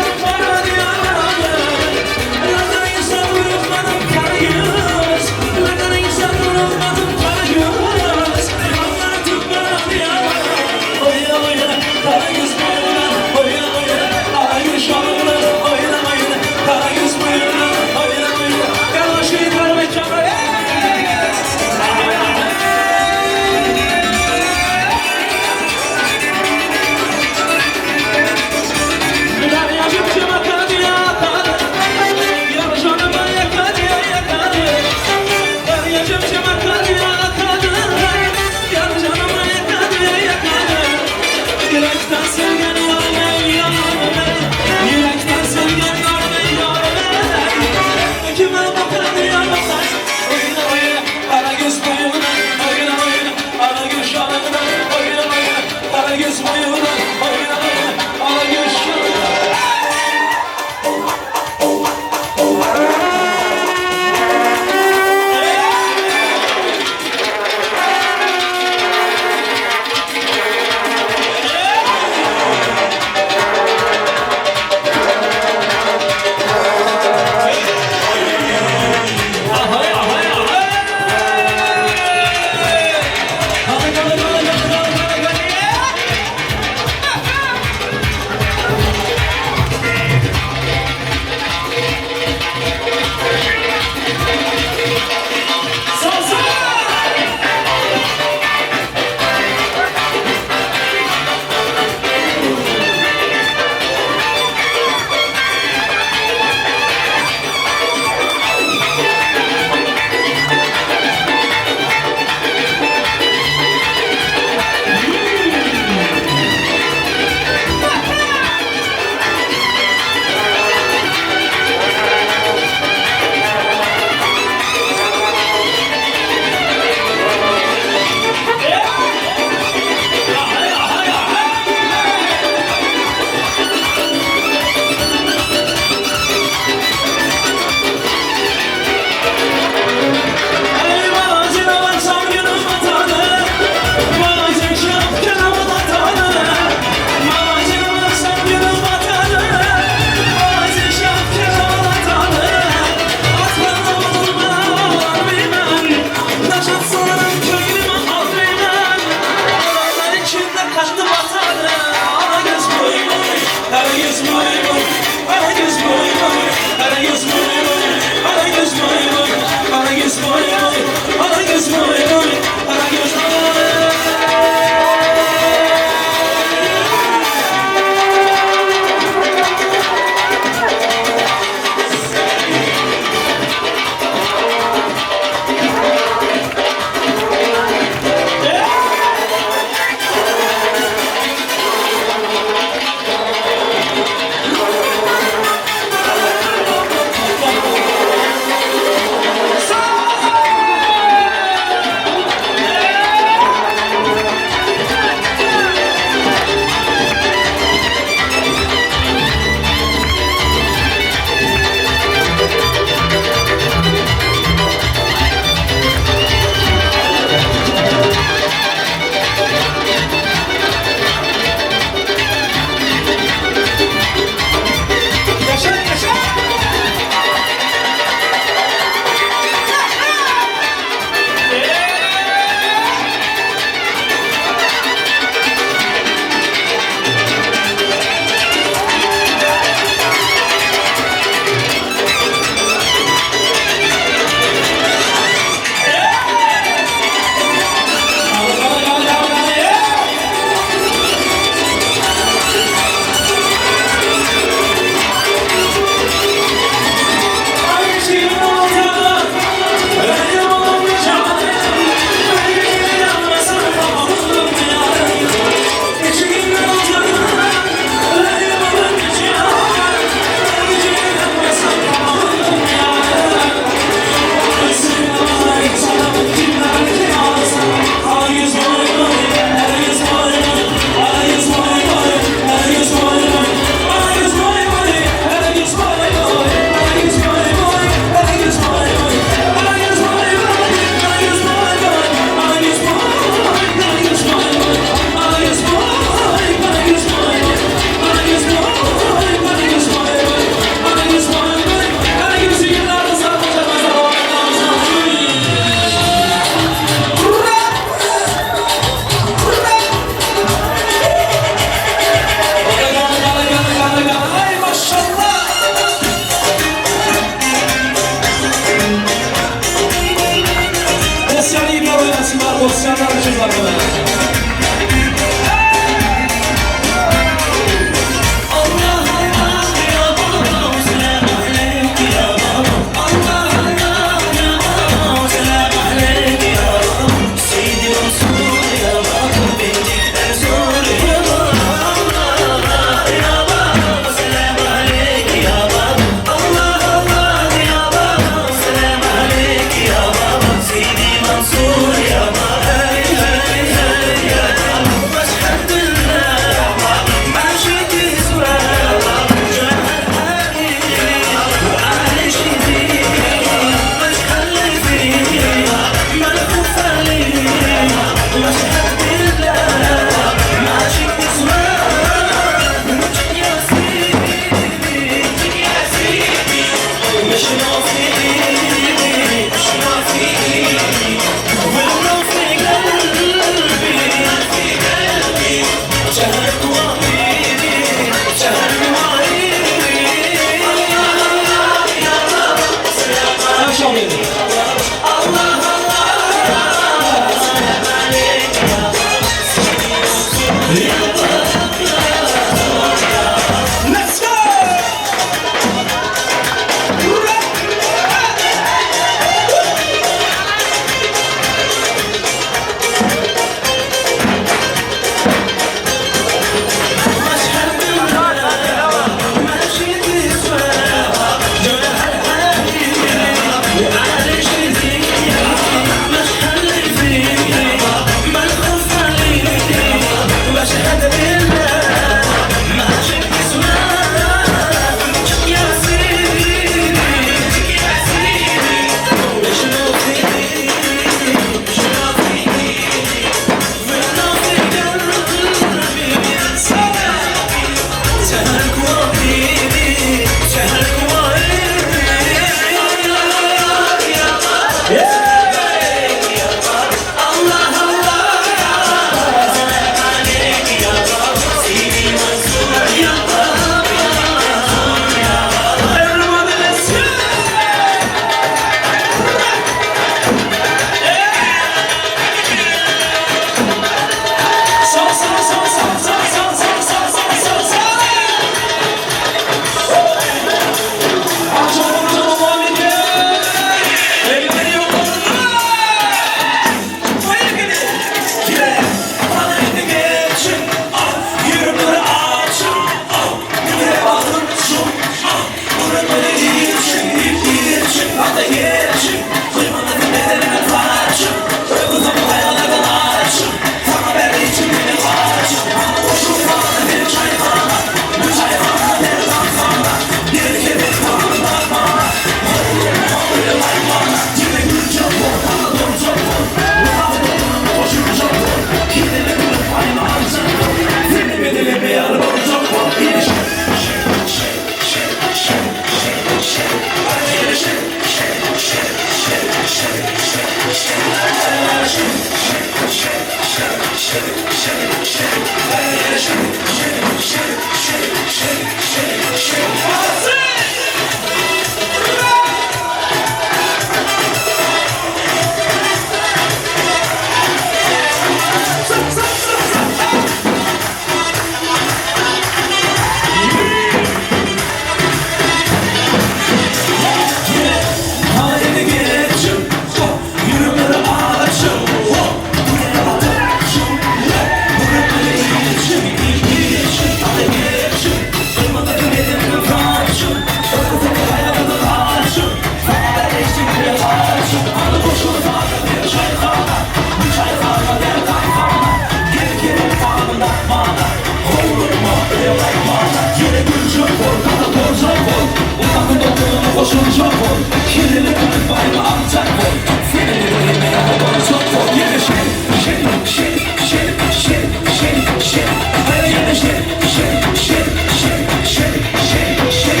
Şoljak bol Kelleli baýma aljak bol Seni bilmeýän boljak bol Ýene şeý, şeý, şeý, şeý, şeý, şeý, şeý Hany ýene şeý, şeý, şeý, şeý, şeý, şeý, şeý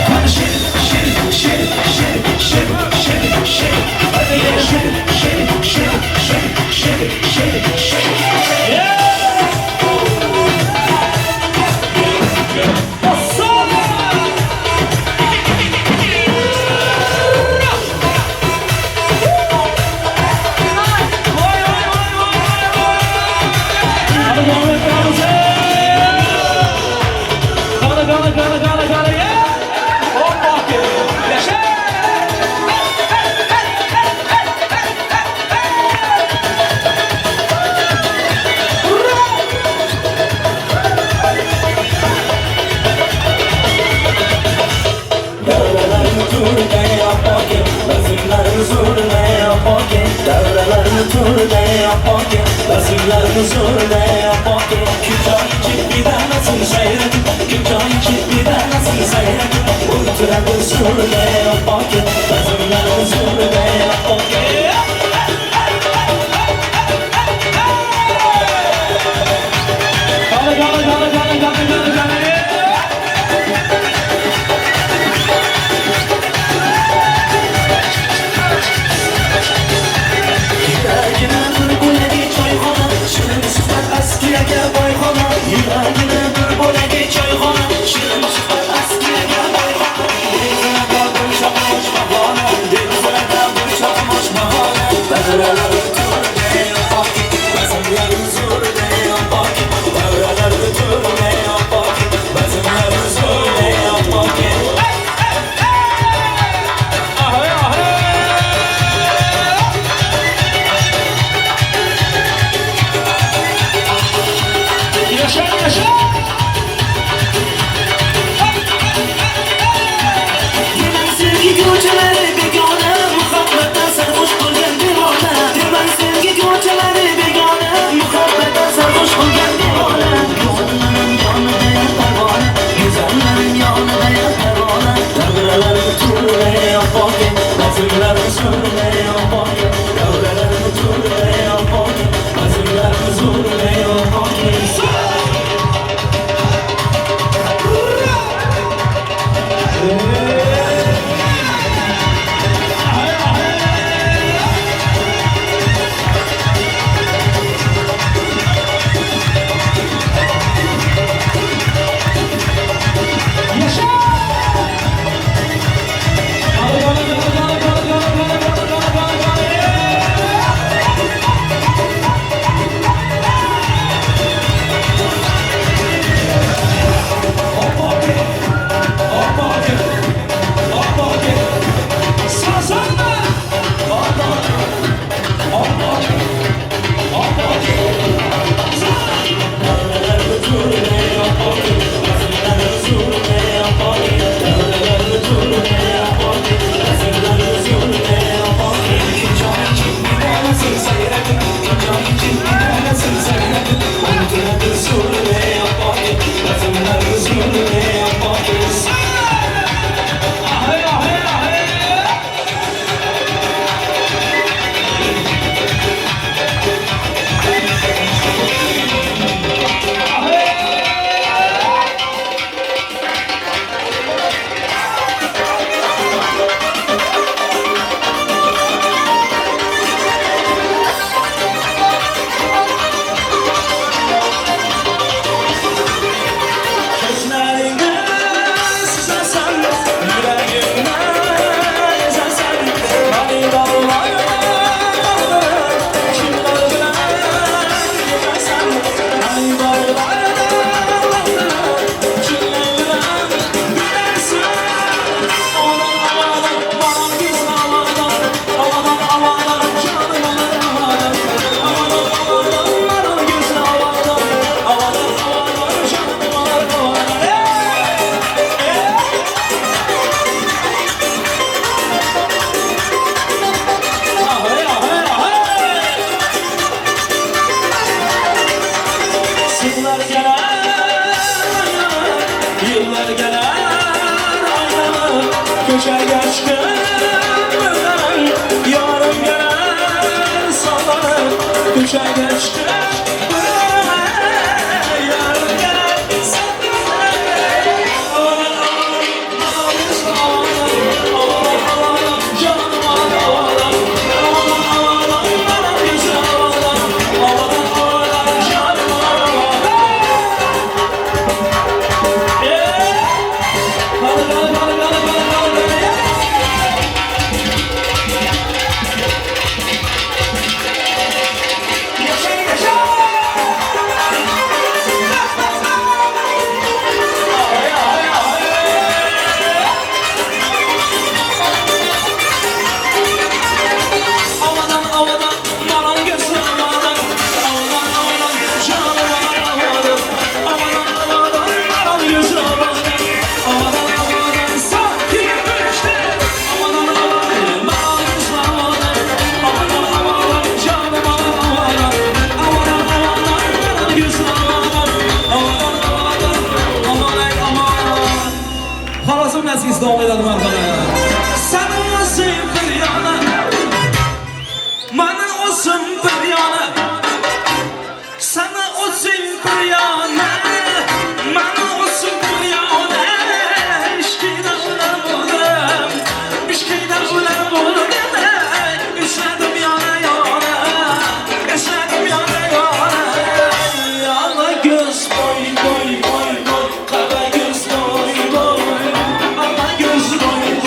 Hany şeý, şeý, şeý, şeý, şeý, şeý, şeý Hany ýene şeý, şeý, şeý, şeý, şeý, şeý, şeý Yeah! Köçəyə çıxıb mırdanan, yarım gələr sallanır. Köçəyə çıxıb mırdanan, yarım gələr sallanır. Havadan havadan, malı havadan, havadan havadan, canım havadan, havadan havadan, mənəm gözü havadan, havadan havadan, canım havadan. Yeah! Hadi hadi hadi hadi hadi hadi. Yaşa yaşa! Ay ay ay! Havadan havadan, maral gözü havadan, havadan havadan, canım havadan, havadan havadan, maral gözü havadan, havadan havadan, sakin işte. Havadan havadan, maral gözü havadan, havadan havadan, canım havadan, havadan havadan, maral gözü havadan, havadan havadan, aman ey aman. Xorazm lazgisi davom etadi marhamat. Sani o'zing bir yana, Mani o'zim bir yana Sani o'zing bir yana Mani o'zim bir yana Ishqingda o'lar bo'ldim Ishqingda o'lar bo'ldim Ishladim yona yona Ishladim yona yona Ala ko'z boy boy boy boy Qara ko'z boy boy Ala ko'z boy.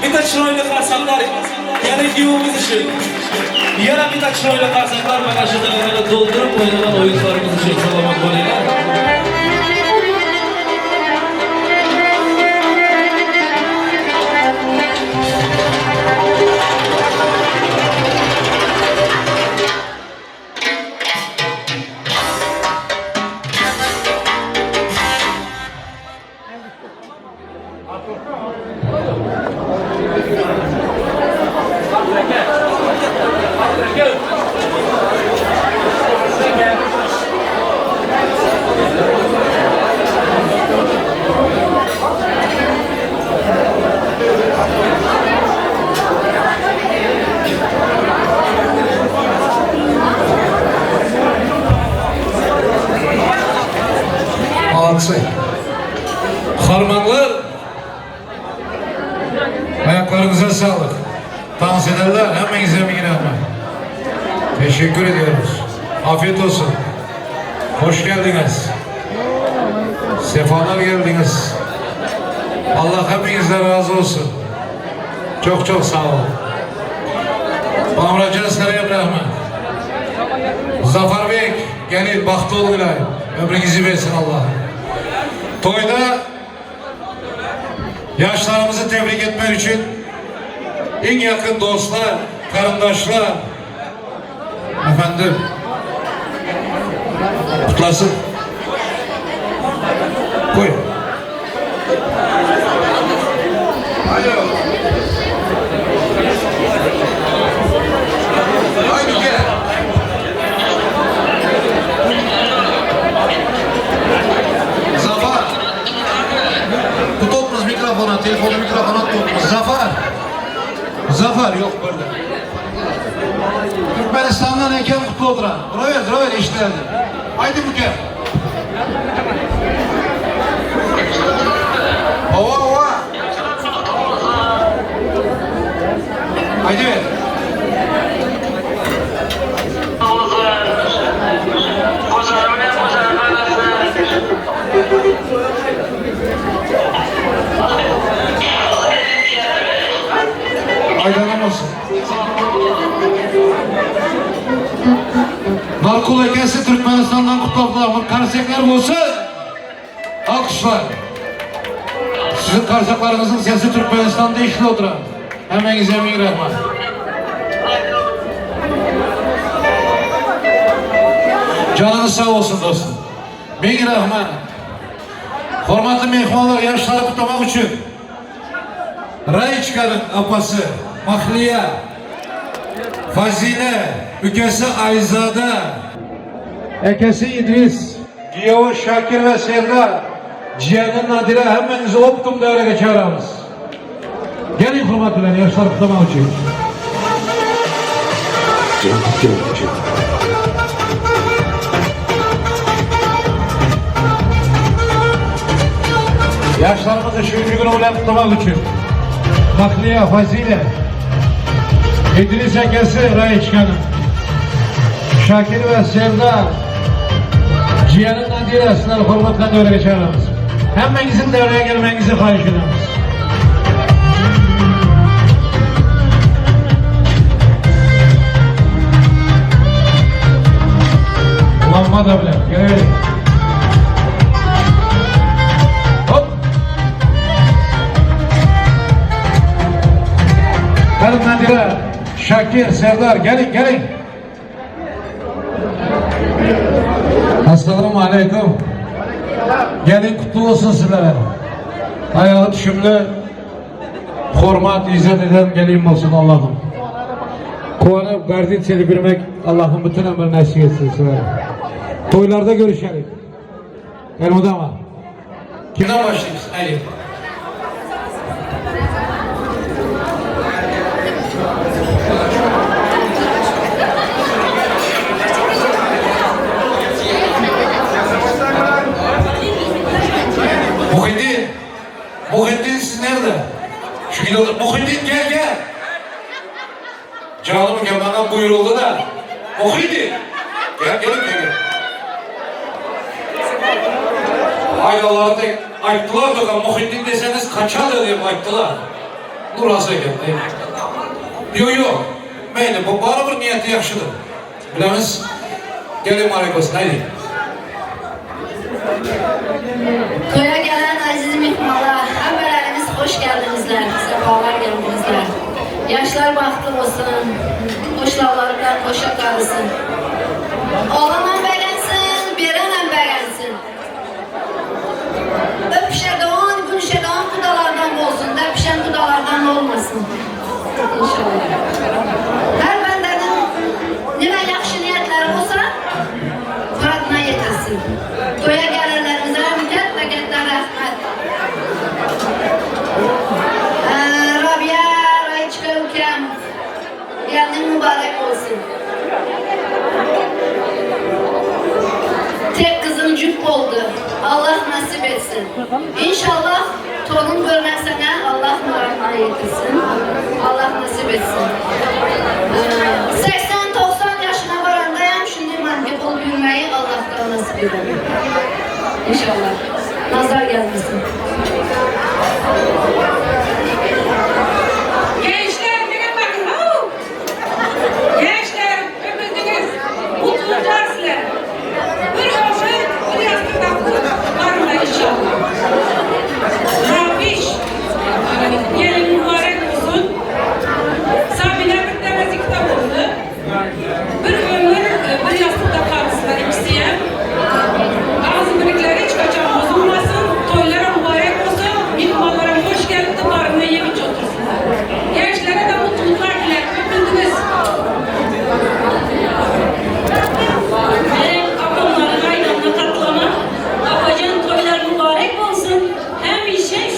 Bitta chiroyli qarsaklar yana kuyovimiz uchun. Yana bitta chiroyli qarsaklar mana shu davrani to'ldirib o'ynagan o'yinchilarimiz uchun salomat bo'linglar. Молодцы. Harmanlar. sağlık. Dans ederler. Hemmenize bin rahmet. Teşekkür ediyoruz. Afiyet olsun. Hoş geldiniz. Sefalar geldiniz. Allah hepinizden razı olsun. Çok çok sağ olun. Bamracan Sarıya rahmet. Zafer Bey, gelin bahtlı olun ilahi. Ömrünüzü versin Allah. Toyda yaşlarımızı tebrik etmek için en yakın dostlar, karındaşlar, efendim, kutlasın. Buyurun. Alo. Haydi gel. Zafer. Tutulmaz mikrofona, telefonu mikrofona tutulmaz. Zafer. Zafer yok böyle. Türkmenistan'dan eken kutlu oturan. Duruver, duruver işlerdi. Haydi Müke. Ova ova. Haydi ver. Aydanım olsun. Narkul ekesi Türkmenistan'dan kutladılar. Karsekler olsun. Alkışlar. Sizin karsaklarınızın sesi Türkmenistan'da işli oturan. Hemen bin rahmet. Canınız sağ olsun dostum. Bin rahmet. Hormatly mehmanlar, yaşları kutlamak için Rayçka'nın apası Mahliya, Fazile, ükesi Ayzada, Ekesi İdris, Giyavu Şakir ve Serdar, Cihan'ın Nadire hemmenizi optum devreye çağıramız. Gelin hürmetliler, yaşları kutlamak için. Yaşlarımızı şu günü bile kutlamak için. Nakliye, Fazile, İdris Ekesi, Rayçkan'ın, Şakir ve Serdar, Cihan'ın Nadire, sizleri hürmetle devreye çağıramız. Hemmenizin devreye gelmenizi xahiş ederiz. Ulanma da bile, gelelim. Hop. Gelin Nadire, Şakir, Serdar gelin gelin. Esselamu Aleyküm. Gelin kutlu olsun sizlere. Ayağı düşümlü, hormat, izzet eden gelin olsun Allah'ım. Kuvanıp gardin seni bilmek Allah'ım bütün ömrünü nasip etsin sizlere. Toylarda görüşelim. Elmudama. Kimden başlayayım? Haydi. Muhittin. Muhittin siz nerede? Şu gidiyor. Muhittin gel gel. Canım bana buyuruldu da. Muhittin. Gel gel gel. gel. Ay Allah'ım tek ayıptılar da Muhittin deseniz kaçar diye ayıptılar. Nur Hasan geldi. Yok yok. Meyli bu baribir niyeti yaxshidir. Bilamiz. Gelin mübarek olsun haydi. Toya gelen aziz mehmanlar, hammalarınız hoş geldinizler, sefalar geldinizler. Yaşlar bahtlı olsun, hoşlavlarından hoşa kalsın. Alan beğensin, veren beğensin. Öpüşe doğan, gülüşe doğan kudalardan olsun, öpüşen kudalardan olmasın. İnşallah. Her bendenin nime yaxşı niyetleri olsa, muradına yetirsin. Toya gelenlerimize katta katta rahmet. Rabia, Rayçka ukam, gelinin mübarek olsun. Tek kızım cüp oldu. Allah nasip etsin. İnşallah torun görmek sana Allah muradına yetirsin.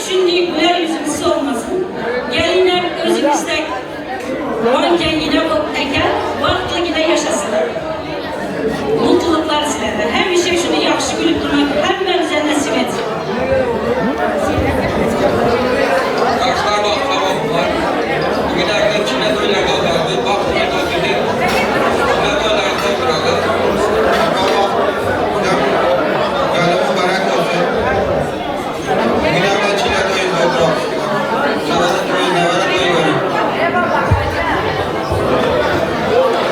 şunday güler yüzümüz solmasın. Gelinler özümüzde varken yine eken, bahtlı yine yaşasın. Mutluluklar sizlere. Həmişə şunu yaxşı gülüp durmak hemmemize nasip etsin. Yaşlar baxtlı oldular. Bugünlerde çile toylarda oturdu, bahtlı oturdu. Çile toylarda oturdu. Gelin mübarek olsun. Bugünlerde çile toyunda oturalım. Çalanı toyu, nevara toyu görün.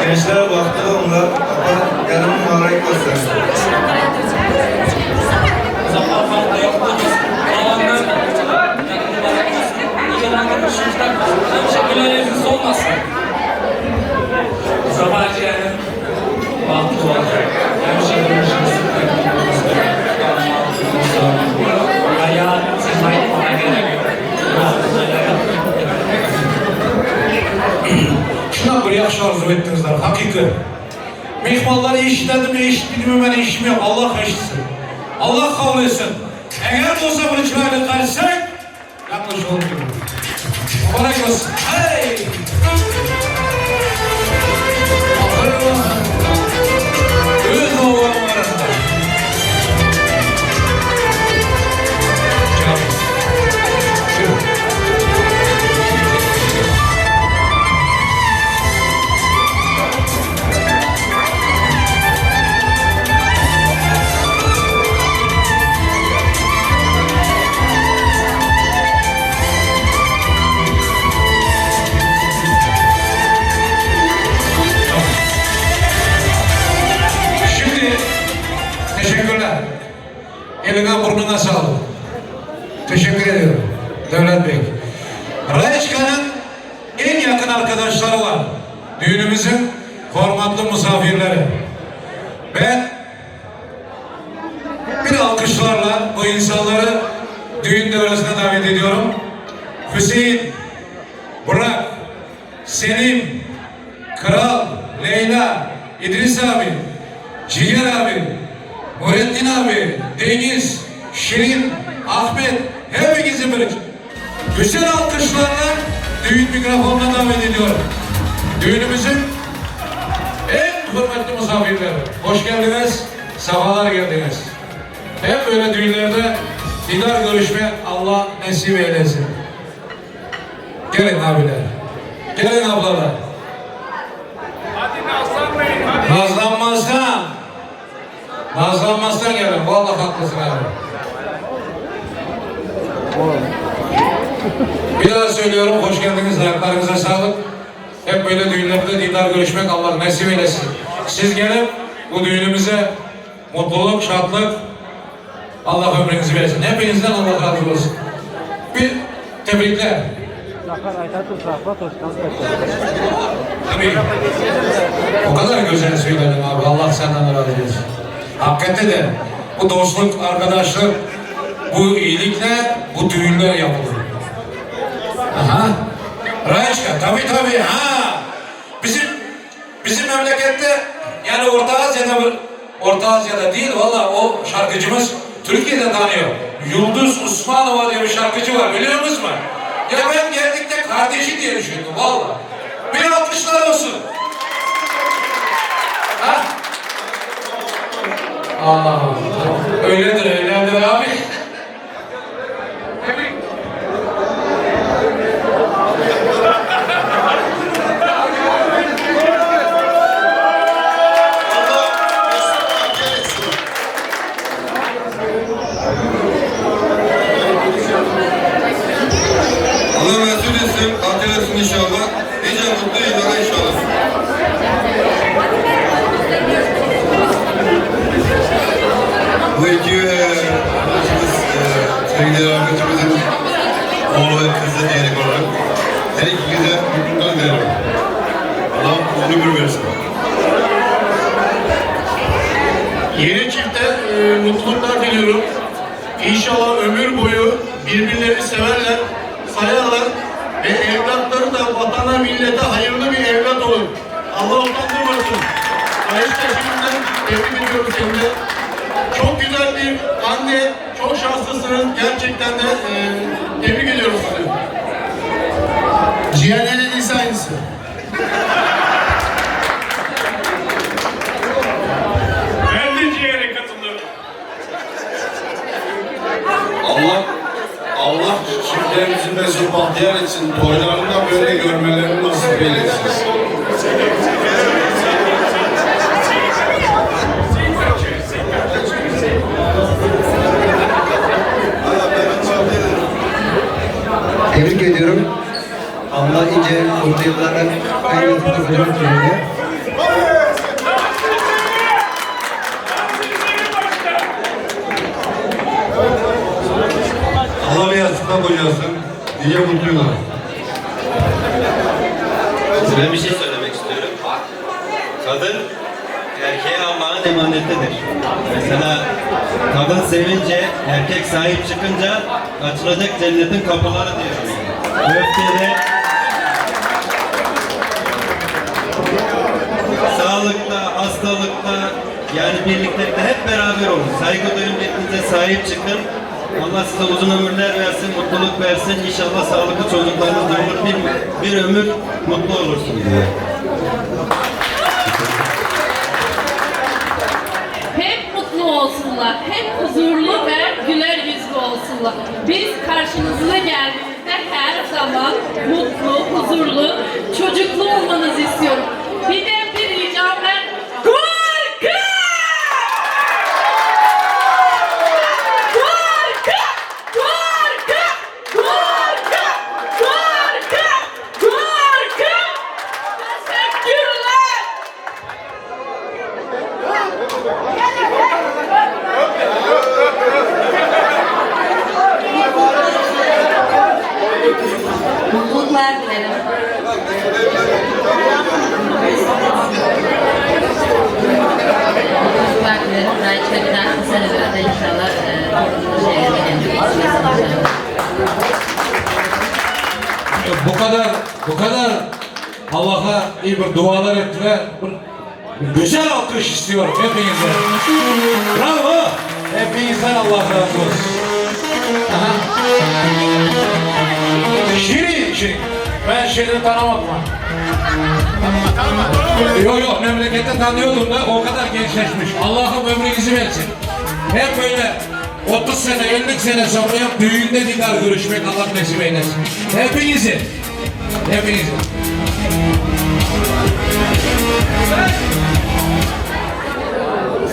Gençler bahtlı onlar. Allah gelin mübarek olsun. Olmasın. Sabah ciğerin bahtlı olacak. Həmişə Şuna bir yaxşı arzu etdinizler, hakiki. Mehmanlar eşitedi mi, eşitmedi mi, ben eşitmiyorum. Allah eşitsin. Allah kabul etsin. Eğer olsa bunu çırağı karışsak, yanlış olur. Mübarek olsun. Hey! Aferin. Öz oğlanım arasında. Canım. Yürü. Şimdi teşekkürler. Eline burnuna sağlık. Teşekkür ediyorum Devlet Bey. Raçka'nın en yakın arkadaşları var. Düğünümüzün formatlı misafirleri. Ben bir alkışlarla bu insanları düğün devresine davet ediyorum. Hüseyin, Burak, Selim, Kral, Leyla, İdris abi, Ciger abi, Nurettin abi, Deniz, Şirin, Ahmet, hepinizi bir güzel alkışlarla düğün mikrofonuna davet ediyorum. Düğünümüzün en hürmetli misafirleri. Hoş geldiniz, sefalar geldiniz. Hep böyle düğünlerde didar görüşme Allah nasip eylesin. Gelin abiler, gelin ablalar. Nazlanmazdan. Nazlanmazdan gelin. Vallahi haklısın abi. Bir daha söylüyorum. Hoş geldiniz. Ayaklarınıza sağlık. Hep böyle düğünlerde didar görüşmek Allah nasip eylesin. Siz gelip bu düğünümüze mutluluk, şadlık Allah ömrünüzü versin. Hepinizden Allah razı olsun. Bir tebrikler. Tabii. O kadar güzel söyledin abi. Allah senden razı olsun. Hakikaten de bu dostluk, arkadaşlık, bu iyilikle bu düğünler yapılır. Aha. Raşka tabii tabii ha. Bizim bizim memlekette yani Orta Asya'da bir Orta Asya'da değil valla o şarkıcımız Türkiye'de tanıyor. Yıldız Osmanova diye bir şarkıcı var biliyor musunuz mu? Ya ben geldikte kardeşi diye düşündüm valla. Bir alkışlar olsun. Ha? Aa, öyledir öyledir abi. Allah mesut etsin, katil etsin inşallah. Nice mutlu yıllara inşallah. Bu iki arkadaşımız, sevgili rahmetimizin oğlu ve kızı diyerek olarak her ikinize mutluluklar dilerim. Allah uzun ömür versin. Yeni çifte e, mutluluklar diliyorum. İnşallah ömür boyu birbirlerini severler, sayarlar ve evlatları da vatana, millete hayırlı bir evlat olur. Allah utandırmasın. Ayşe şimdiden tebrik ediyorum seni de. Çok güzel bir anne, çok şanslısınız. Gerçekten de e, tebrik ediyorum sizi. Ciğer ne dediyse aynısı. Ben de ciğere katılıyorum. Allah Allah çiftlerimizi mesut bahtiyar etsin. Toylarında böyle görmelerini nasip eylesin. Tebrik ediyorum. Allah ince mutlu yıllara hayırlı olsun dilerim. Allah bir yastıkta kocasın. Nice mutlu yıllar. Ben bir şey söylemek istiyorum. Kadın erkeğe Allah'ın emanetidir. Mesela kadın sevince, erkek sahip çıkınca açılacak cennetin kapıları diyorum. Öfkede, sağlıkta, hastalıkta, yani birliktelikte hep beraber olun. Saygı duyun, birbirinize sahip çıkın. Allah size uzun ömürler versin, mutluluk versin. İnşallah sağlıklı çocuklarınız da olur. Bir, bir ömür mutlu olursunuz diye. Hep mutlu olsunlar, hep huzurlu ve güler yüzlü olsunlar. Biz karşınıza geldiğimizde her zaman mutlu, huzurlu, çocuklu olmanızı istiyorum. Bir de bir ricam ben. Gorka! Gorka! Gorka! Gorka! Gorka! Gorka! Teşekkürler! Mutluluklar dilerim. Mutluluklar dilerim. Daha bir dahaki senelerde inşallah e, şeylere gelmek inşallah. Bu kadar, bu kadar Allah'a iyi bir dualar ettiler. Bir güzel alkış istiyorum hepinizden. Bravo! Hepinizden Allah razı olsun. Aha. Şirin, Şirin. Ben Şirin'i tanımadım. ha. Yok yok memlekette tanıyordum da o kadar gençleşmiş. Allah'ım ömrünüzü versin. Hep böyle 30 sene 50 sene sonra hep düğünde didar görüşmek Allah nasip eylesin. Hepinizi. Hepinizi.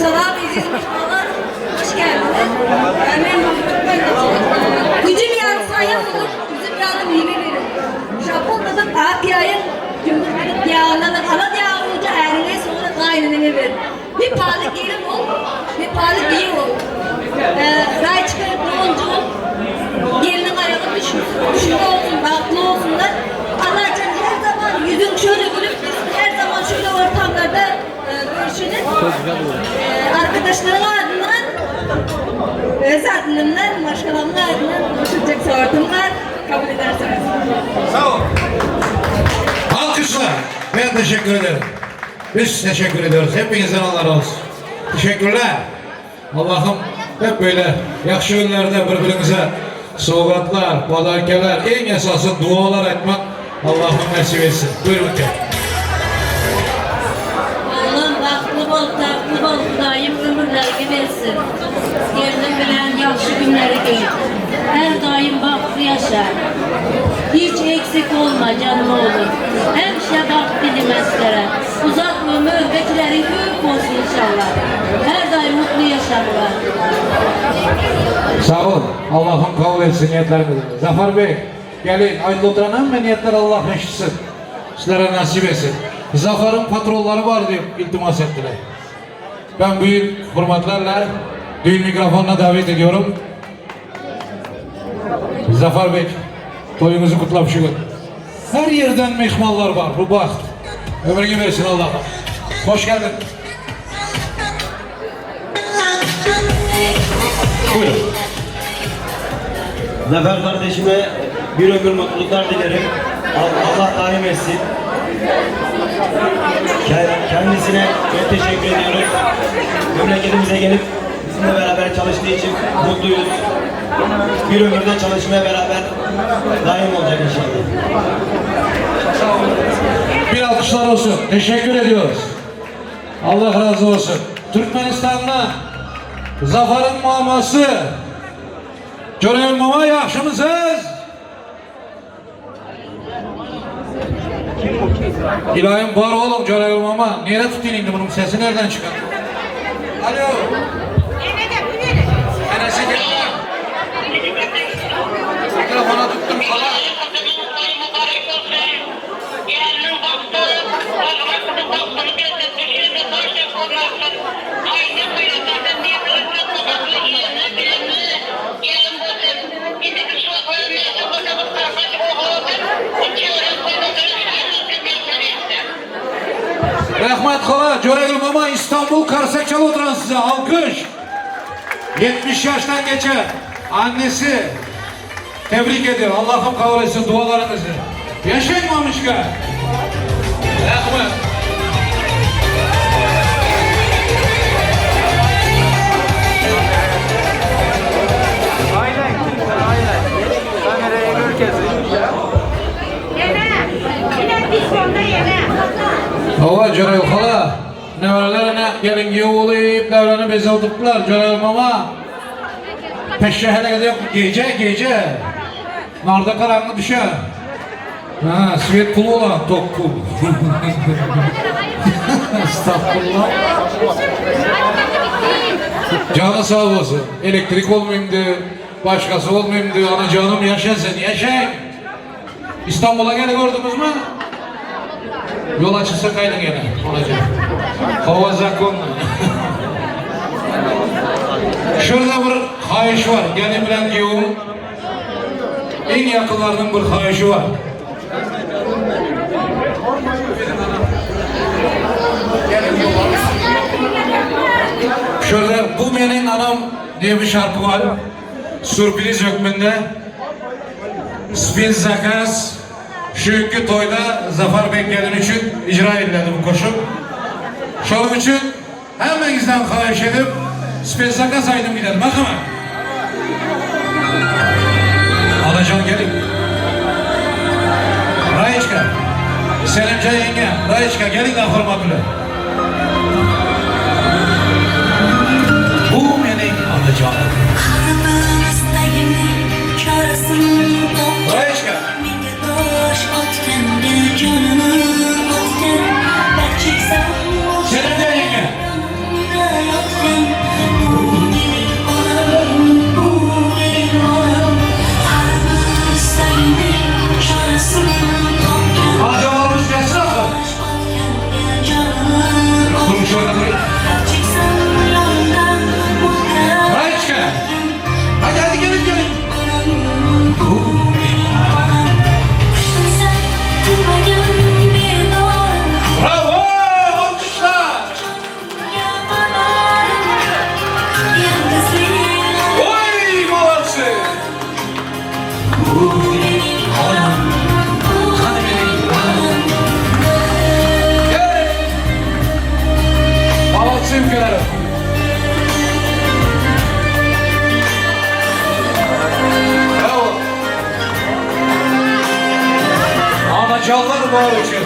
Salam aziz mehmanlar, hoş geldiniz. Ben Gücüm yarı sayın olur, gücüm yarı meyve verir. Japonya'da at yayın, yumurtalık yağlanır, ana yağı olunca erine sonra kaynanana ver. Bir pahalı gelin ol, bir pahalı iyi ol. Ee, ray çıkarıp olunca gelinin ayağı düşmüşsün, düşünde olsun, bahtlı olsunlar. Allah'can her zaman yüzün şöyle gülüp dursun, her zaman şöyle ortamlarda e, görüşürüz. Ee, arkadaşların adından, öz adımdan, başkalarının adından konuşacak sortum var. Kabul ederseniz. Sağ ol. Alkışlar. Ben teşekkür ederim. Biz teşekkür ediyoruz. Hepinizden Allah razı olsun. Teşekkürler. Allah'ım hep böyle yakşı günlerde birbirimize sovgatlar, podarkalar, en esası dualar etmek Allah'ım nasip etsin. Buyurun ki. Oğlum bahtlı bol, tatlı bol, daim ömürlerge versin. Gelinim bilen yaxşı günleri gör. Her daim bahtlı yaşa. Hiç eksik olma canım oğlum. Həmişə baxt dilimezlere. Uzak ömür betilerin köp olsun inşallah. Her daim mutlu yaşarlar. Sağ olun. Allah'ım kabul etsin niyetlerimizi. Zafer Bey, gelin. Aydın oturan hemen niyetler Allah eşitsin. Sizlere nasip etsin. Zafer'in patronları var diye iltimas ettiler. Ben büyük hürmetlerle düğün mikrofonuna davet ediyorum. Zafer Bey, toyunuzu kutlamış gün. Her yerden mehmanlar var, bu baht. Ömrünü versin Allah'a. Hoş geldin. Buyurun. Zafer kardeşime bir ömür mutluluklar dilerim. Allah daim etsin. Kendisine çok teşekkür ediyoruz. Memleketimize gelip bizi. Bizimle beraber çalıştığı için mutluyuz. Bir ömürde çalışmaya beraber daim olacak inşallah. Bir alkışlar olsun. Teşekkür ediyoruz. Allah razı olsun. Türkmenistan'dan Zafar'ın maması. Görevli mama yaxşı mısınız? İlahim var oğlum Görevli mama. Nereye tutayım indi bunun sesi nereden çıkar? Alo. Enesi geldi. Mikrofona tuttum hala. Rahmet hala, Görevli mama İstanbul Karsaçalı oturan size alkış. 70 yaştan geçen annesi tebrik ediyor. Allah'ım kabul etsin dualarınızı. Yaşayın mamışka. Rahmet. Aynen aynen. Kameraya görkezin. Hava Cörev hala. Nevrelerine gelin yuvuluyup devreni bize oturttular Cörev mama. Peşe hele kadar yok. Gece gece. Narda karanlık düşer. Ha, svet pulu olan tok pul. Estağfurullah. Canı sağ olsun. Elektrik olmayayım diyor. Başkası olmayayım diyor. Ana canım yaşasın. Yaşayın. İstanbul'a gene gördünüz mü? Yol açılsa kaydın gene. Olacak. Hava zakon. Şurada bir hayiş var. Gene bilen diyorum. En yakınlarının bir hayişi var. Şurada bu benim anam diye bir şarkı var. Sürpriz hükmünde. Spin Zakas şu günkü toyda Zafer Bekleyen için icra edildi bu koşu. Şunun için hemmenizden xahiş edip Spin Zakas aydım gidelim. Bakın. Anacan gelin. Rayiçka. Selimcan yenge. Rayiçka gelin de hürmetli. Bu benim anacanım. Rayiçka. Selimcan yenge. Anacanlarımız gelsin akı. Durun şöyle durun. Rayiçka. Hadi hadi gelin gelin. Bravo! Alkışlar! Oy molodцы! Hey! Молодцы, ülkeleri. Bravo. Anacanlar var için.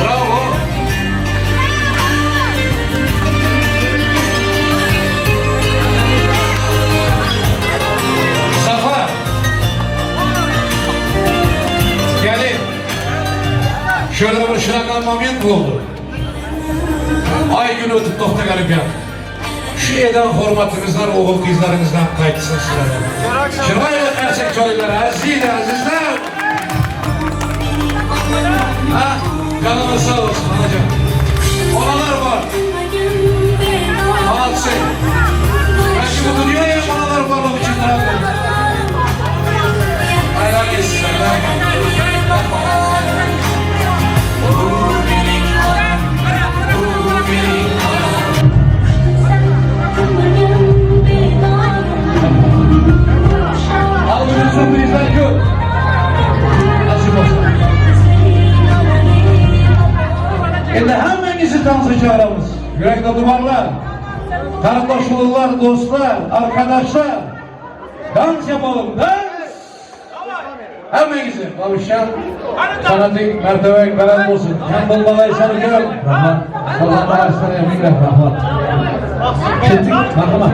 Bravo. Safa. Gelin. Şöyle bir şırakan moment oldu. Ay günü ötüp nokta garip ya. Şu eden hormatymyzlar ogul gyzlaryňyzdan gaýtsyn sizlere. Çyraýly gerçek çoýlar, aziz azizler. Ha, canınız sağ olsun anacığım. Onalar var. Alsın. Belki bu dünyaya onalar varlık için bırakın. Hayran geçsin. Algınızı bizden yok. Nasip olsun. Endi hammangizni dansa çağıramiz. Yürekli duvarlar, kardeşler, dostlar, arkadaşlar. Dans yapalım, dans! Hammangizni, Babuşan, sanating mertebeng baland bo'lsin. Kam bo'lmag'ay ukam. Rahmat. Alloh sizlarga ming rahmat. Ketdik, marhamat.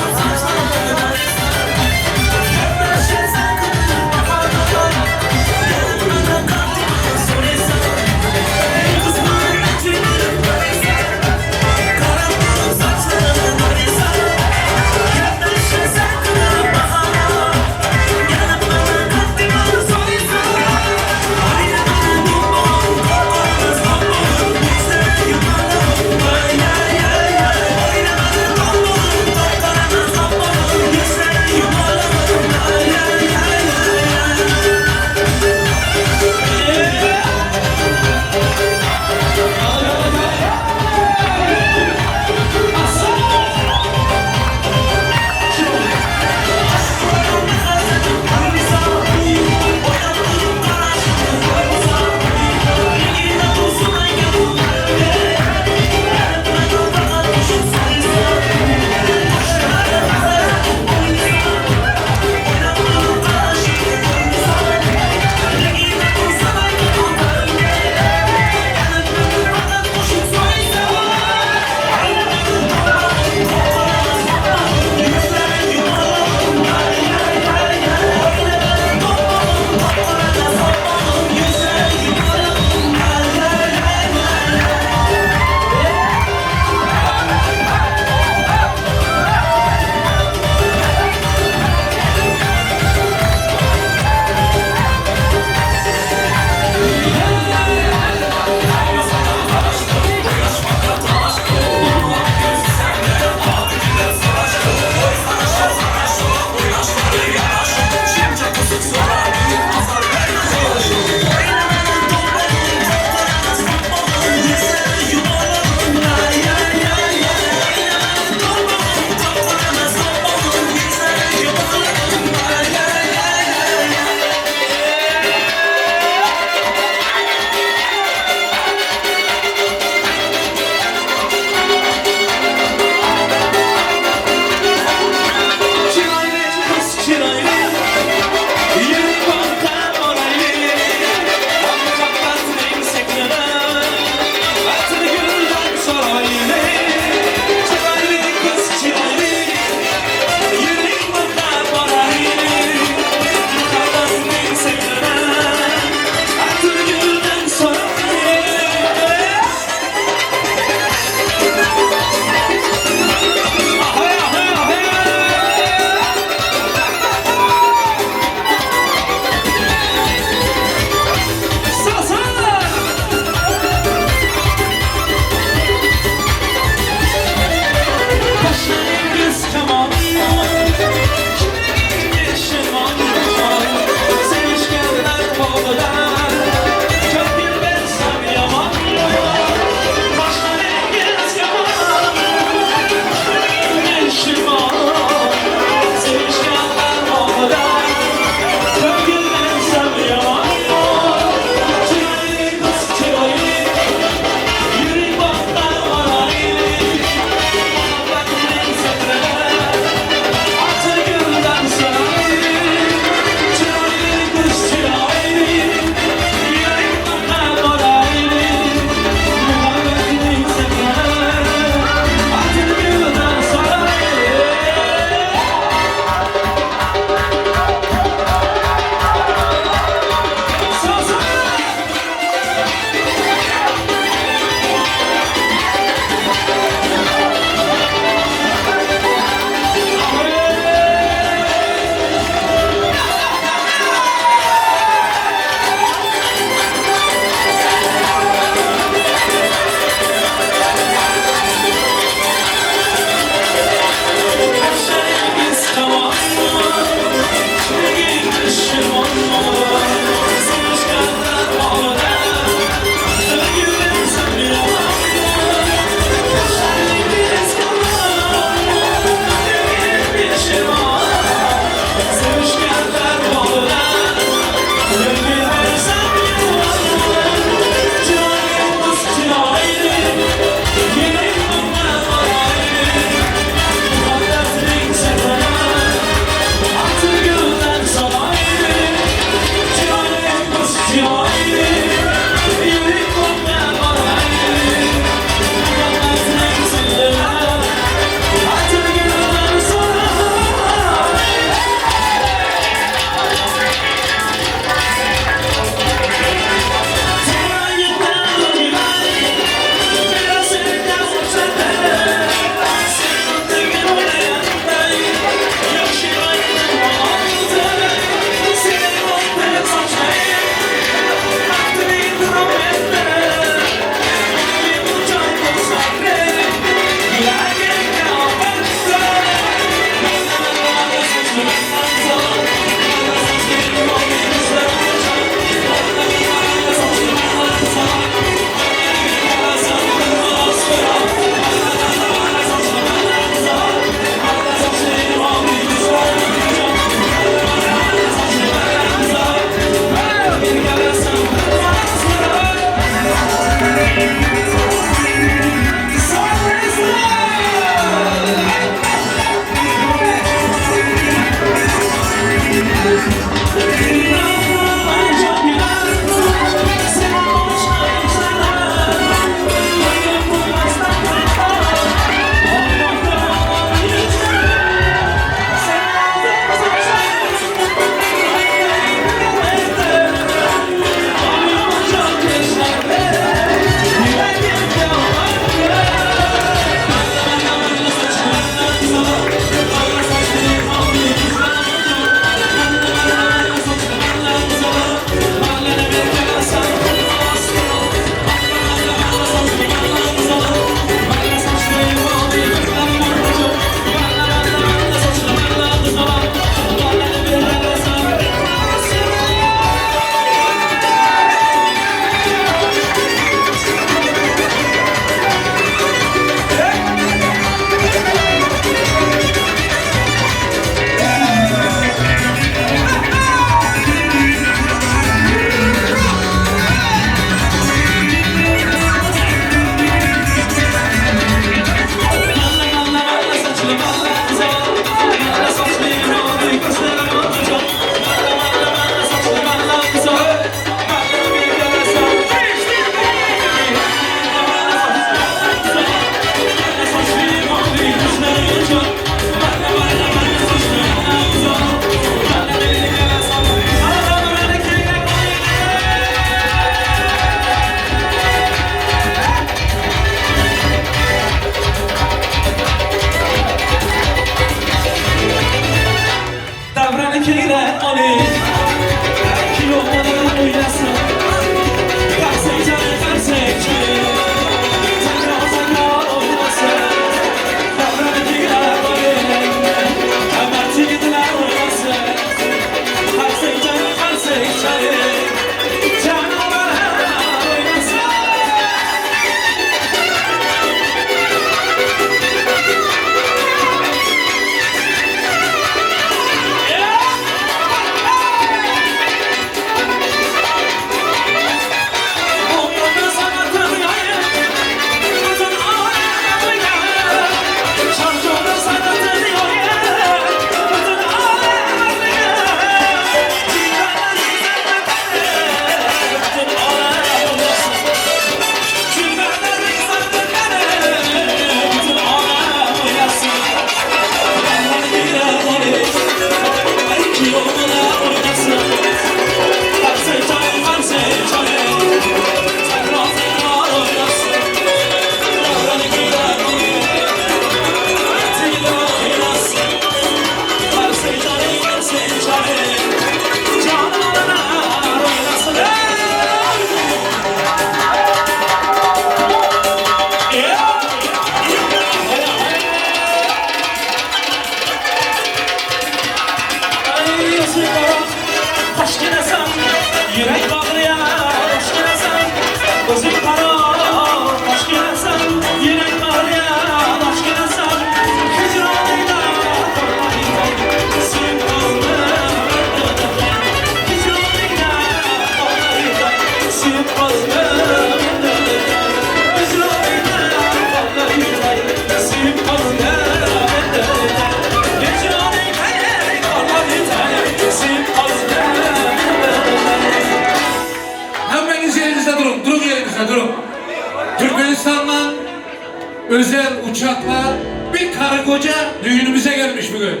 Özel uçakla bir karı koca düğünümüze gelmiş bugün.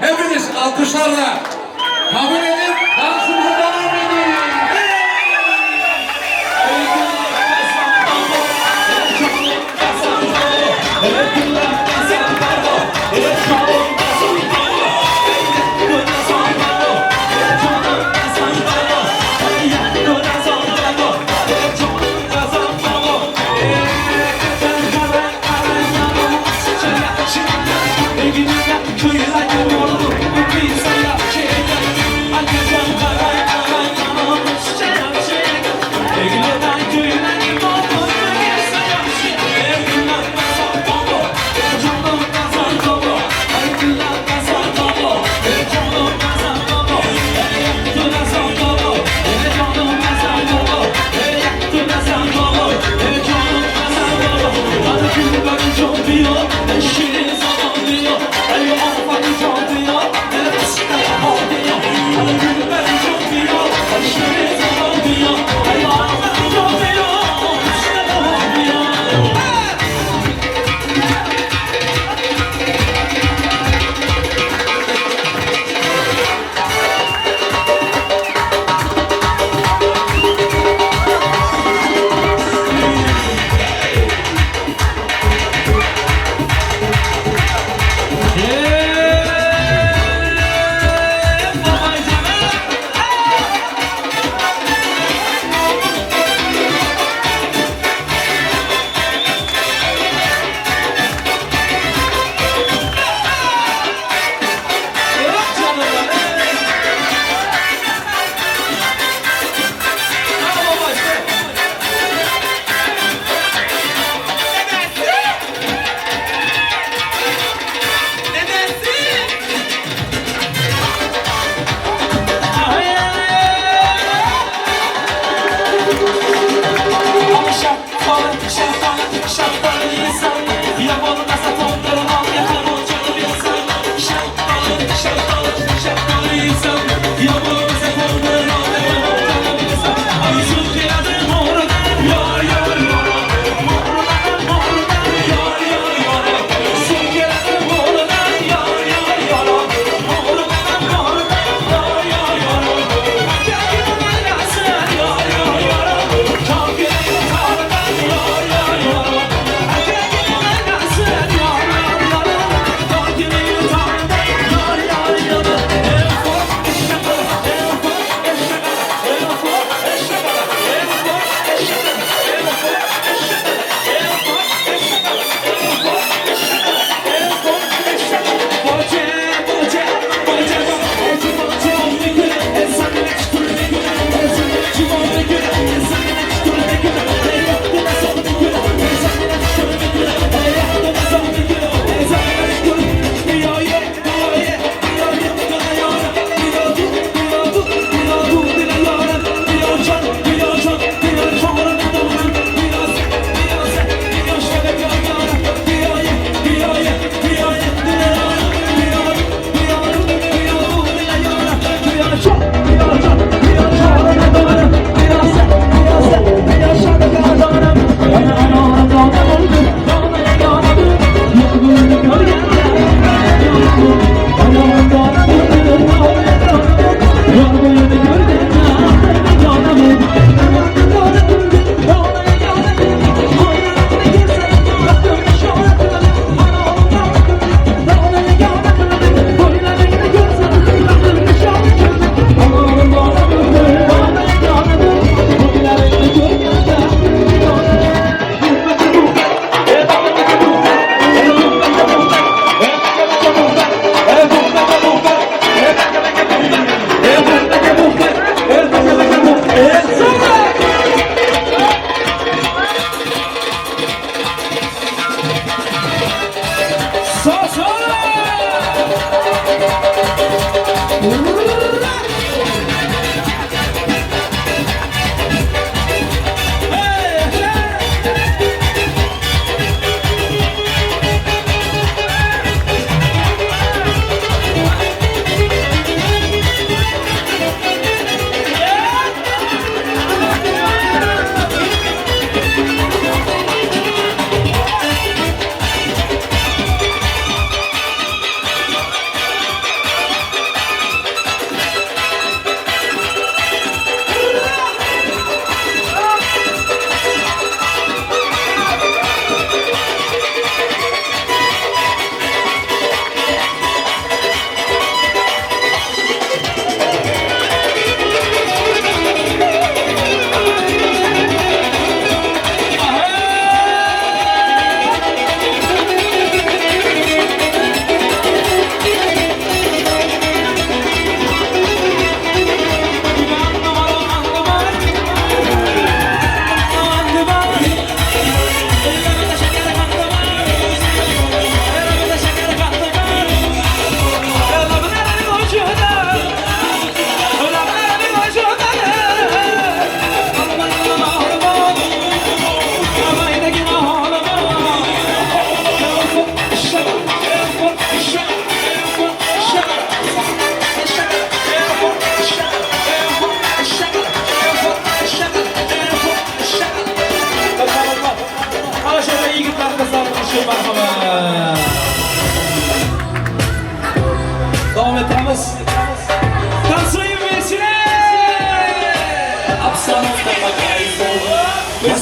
Hepiniz alkışlarla kabul edin, dansımızı devam edin.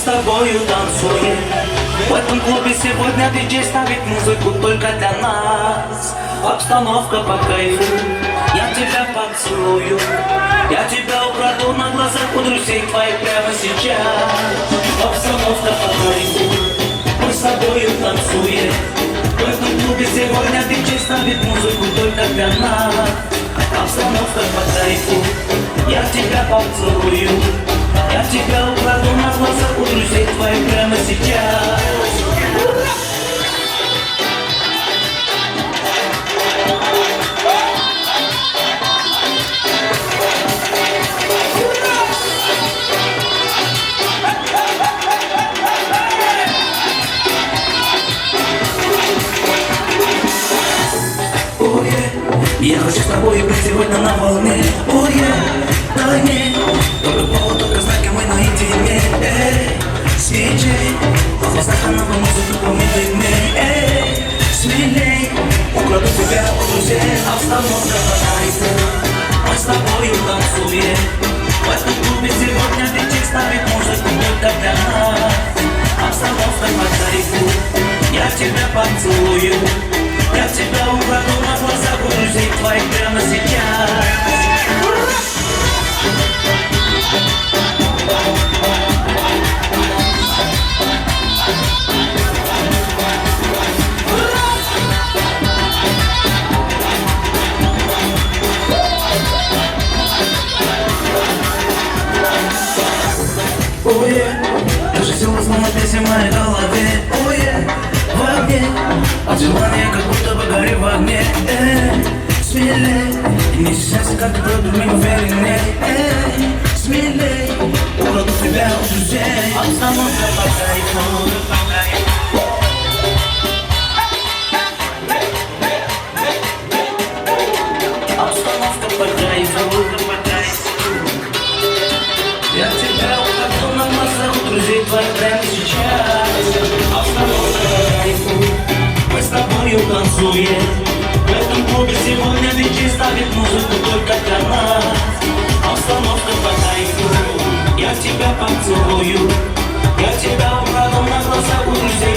тобою танцуем. В этом клубе сегодня диджей ставит музыку только для нас. Обстановка по кайфу, я тебя поцелую. Я тебя украду на глазах у друзей твоих прямо сейчас. Обстановка по кайфу, мы с тобою танцуем. В этом клубе сегодня диджей ставит музыку только для нас. Обстановка по кайфу, я тебя поцелую. Я тебя украду на глазах у друзей твоих прямо сейчас. Я хочу с тобой быть сегодня на волне. Ой, дай мне только повод, только знаки мы наедине. Эй, свечей, в глазах она музыку помидор мне. Эй, смелей, украду тебя у друзей. Обстановка по кайфу, мы с тобою танцуем. В этом клубе сегодня диджей ставит музыку только для нас. Обстановка по кайфу, я тебя поцелую. Я тебя украду на глазах у друзей твоих прямо сейчас. Ой, даже сила словно песня в моей голове. Ой, в огне, от желания как будто бы горю в огне. Смелей, не стесняйся, как ты друг уверенней. Эй, смелей, украду тебя у друзей. Обстановка по кайфу. Обстановка по кайфу. Я тебя украду на глазах у друзей твоих прямо сейчас. Обстановка по кайфу, мы с тобою танцуем. В этом клубе сегодня диджей ставит музыку только для нас. Обстановка по кайфу, я тебя поцелую. Я тебя украду на глазах у друзей.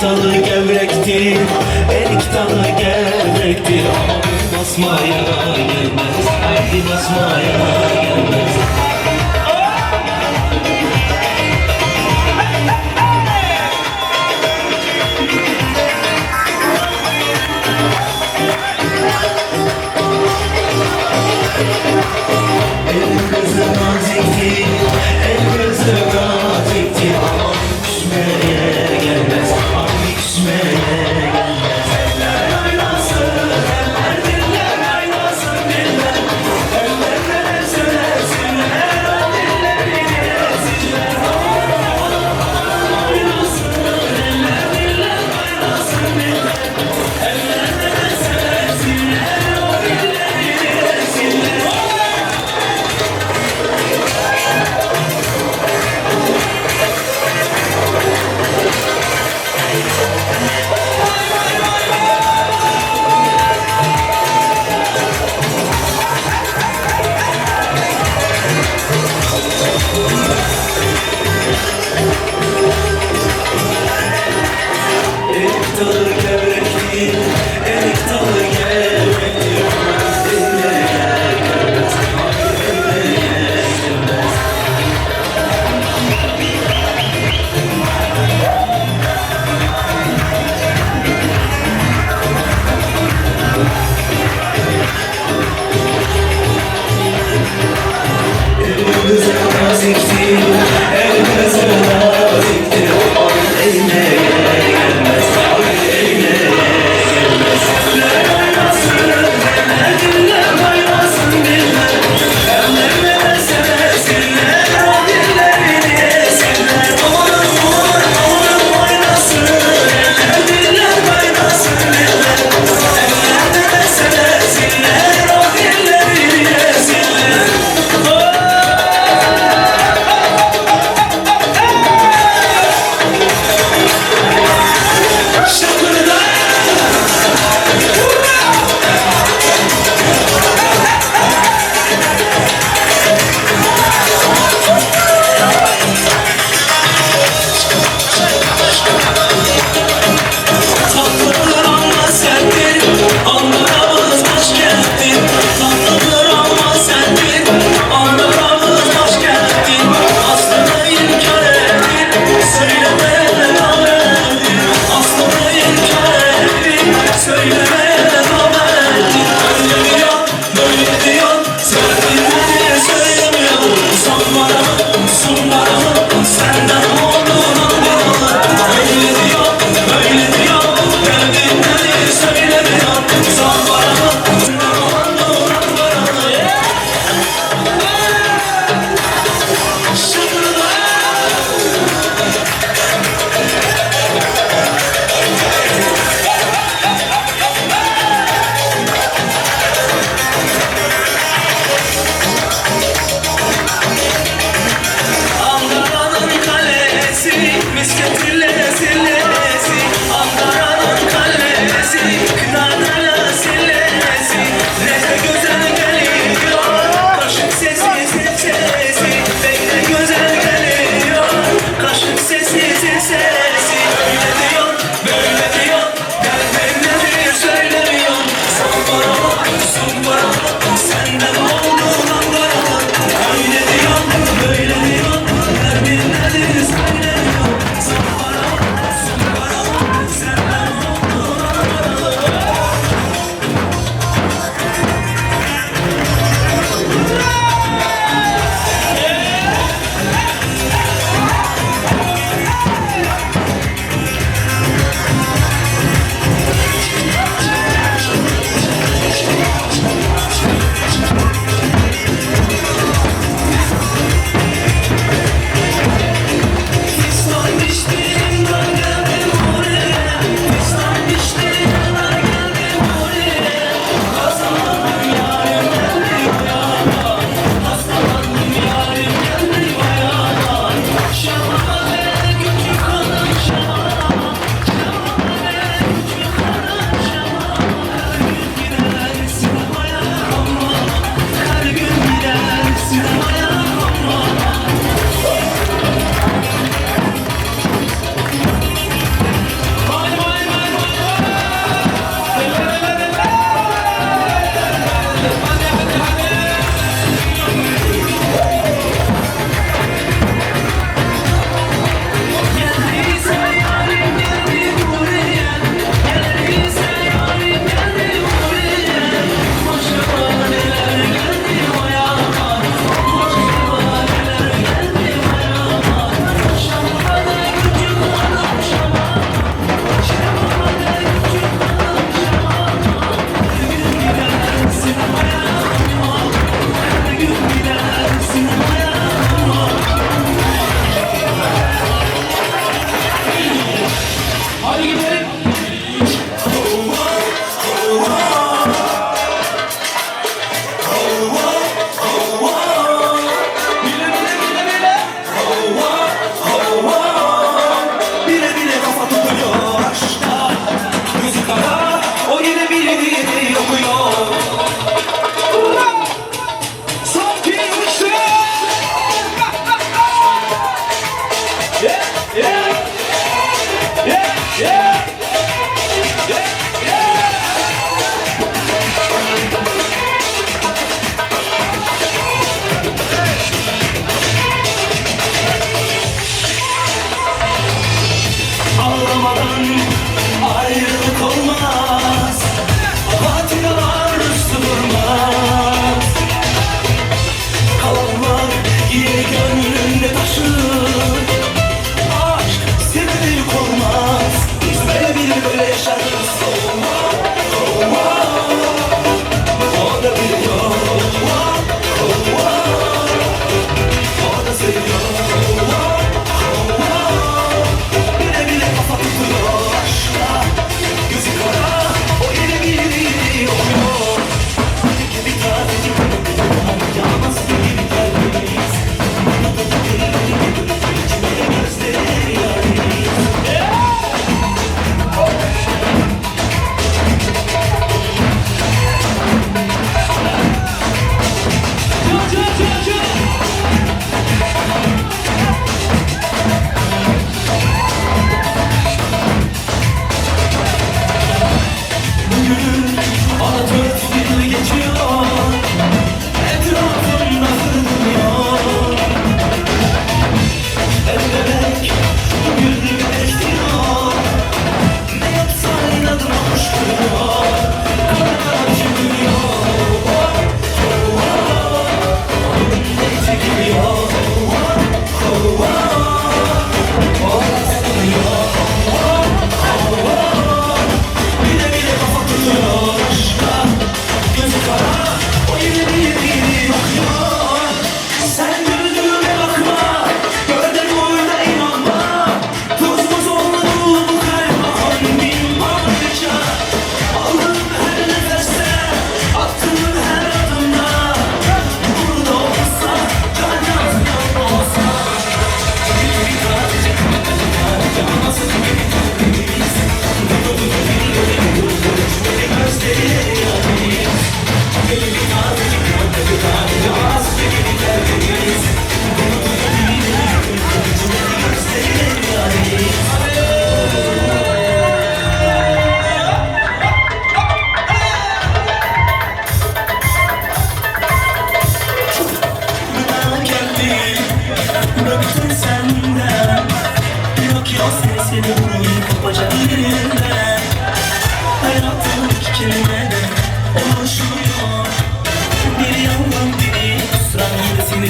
dalı gevrektir, erik dalı gevrektir. Ama basmaya gelmez, haydi basmaya gelmez. El kızı naziktir, el kızı naziktir. Ama küsmeye gelmez, ama küsmeye gelmez. Eller oynasın, eller diller oynasın diller. Eller neler söylesinler, o diller yesinler. Oynasın, eller diller oynasın diller. Eller neler söylesinler, o diller yesinler.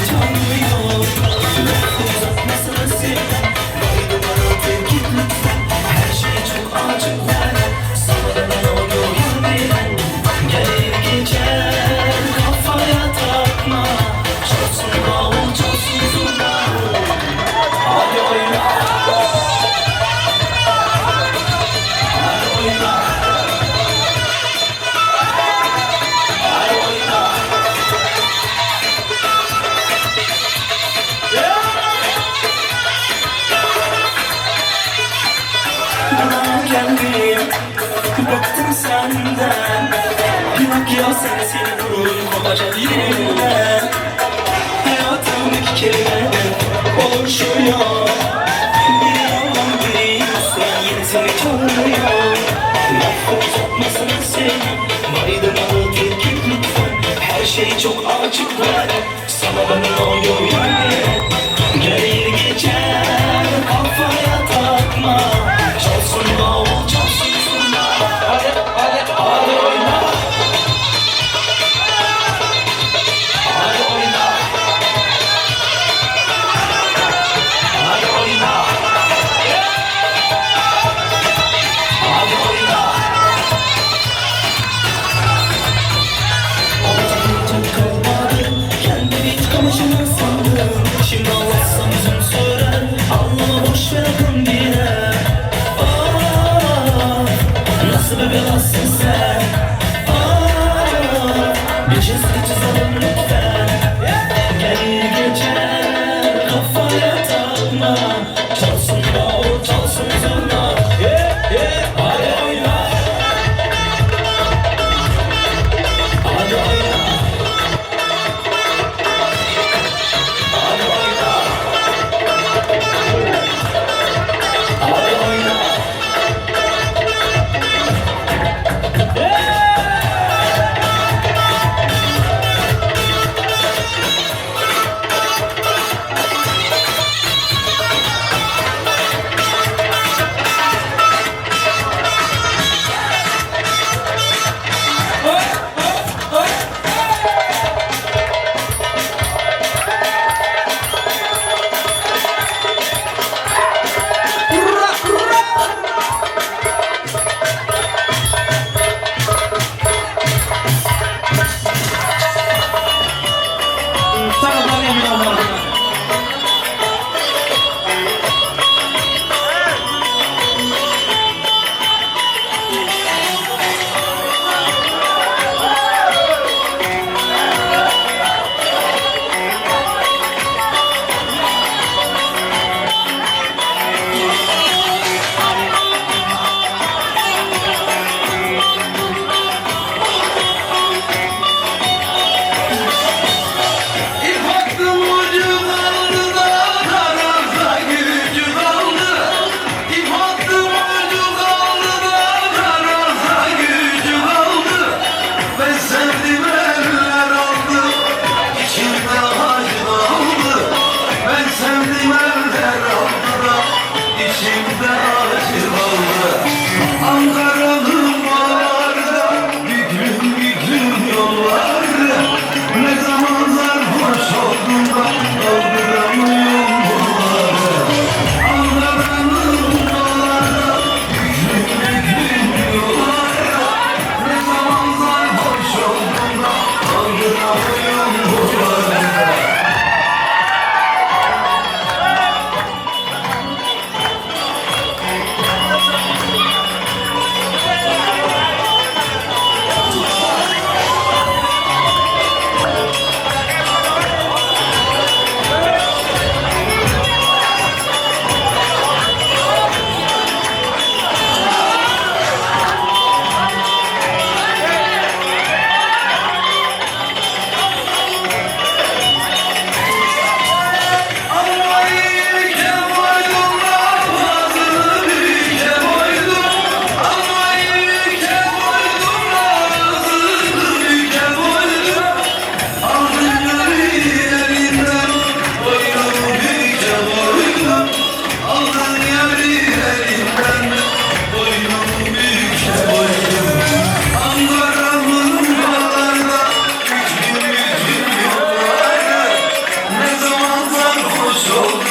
çalıyor Lafı uzatmasını sevmem Baydı bana terk et lütfen Her şey çok açık ver Sana da ne oluyor bilen Gelir geçer kafaya takma Çalsın davul çalsın zurna Hadi oyna Hadi oyna Hadi oyna Bana geldim Bıktım senden Pinokyo sensin vurur kopacak yerinden Hayatım iki kelime oluşuyor Biri yalan biri hüsran yenisini çağırıyor Lafı uzatmasını sevmem Maydanozu terk et lütfen Her şey çok açık ver Sana bana oluyor yani Gelir geçer kafaya takma Çalsın davul çalsın zurna Hadi hadi hadi oyna Hadi oyna Hadi oyna Hadi oyna Olacak kalmadı Kendimi tıkamışım sandım Şimdi anlatsam yüzüm söyler Anlama boş ver akın bile Ah, Nasıl bir belasın sen Ah, Bir çizgi çizelim lütfen Gelir geçer kafaya takma Çalsın davul çalsın zurna yeah, yeah. Hadi oyna Hadi oyna Hadi oyna Hadi oyna İp attım ucu kaldı da karansa gücü kaldı. İp attım ucu kaldı da karansa gücü kaldı. Ben sevdim eller aldı, içimde acı kaldı. Ben sevdim eller aldı da içimde acı kaldı. Ankara'nın bağlarda büklüm büklüm yolları. Ne zaman sarhoş oldum da kaldıramıyorum bunları. Ankara'nın bağlarda büklüm büklüm yolları. Ne zaman sarhoş oldum da kaldıramıyorum bunları.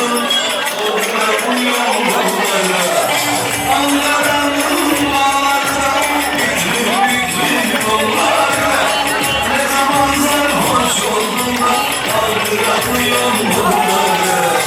oldum Kaldıramıyorum bunları Ankara'nın bağlarda Büklüm büklüm kolları Ne zaman sarhoş oldum da Kaldıramıyorum bunları.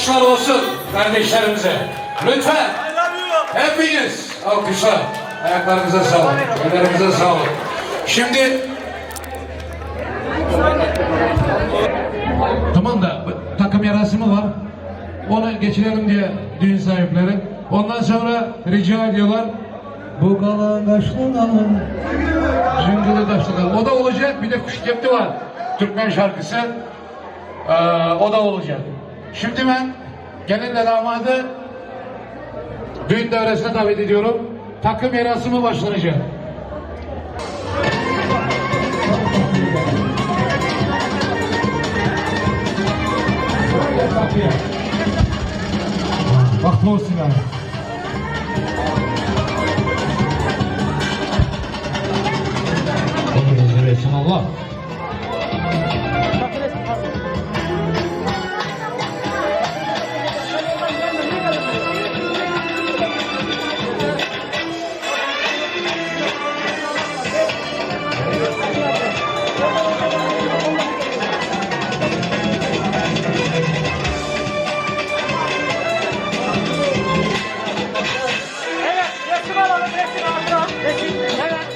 Alkışlar olsun kardeşlerimize. Lütfen. Hepiniz alkışlar. Ayaklarınıza sağlık. Ellerinize sağlık. Şimdi Tamam da takım yarası var? Onu geçirelim diye düğün sahipleri. Ondan sonra rica ediyorlar. Bu kalan kaşlı kalın. Züngülü taşlı kalın. O da olacak. Bir de kuş kepti var. Türkmen şarkısı. Ee, o da olacak. Şimdi ben gelinle damadı düğün devresine davet ediyorum. Takım merasimi başlanacak. Baktı olsun yani. Allah. Evet, resim alalım, resim hatıra. Resim, evet.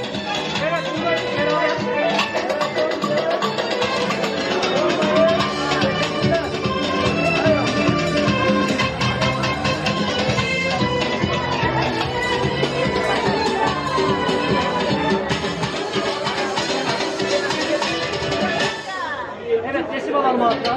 Evet, buradayız beraber. Evet, resim alalım hatıra.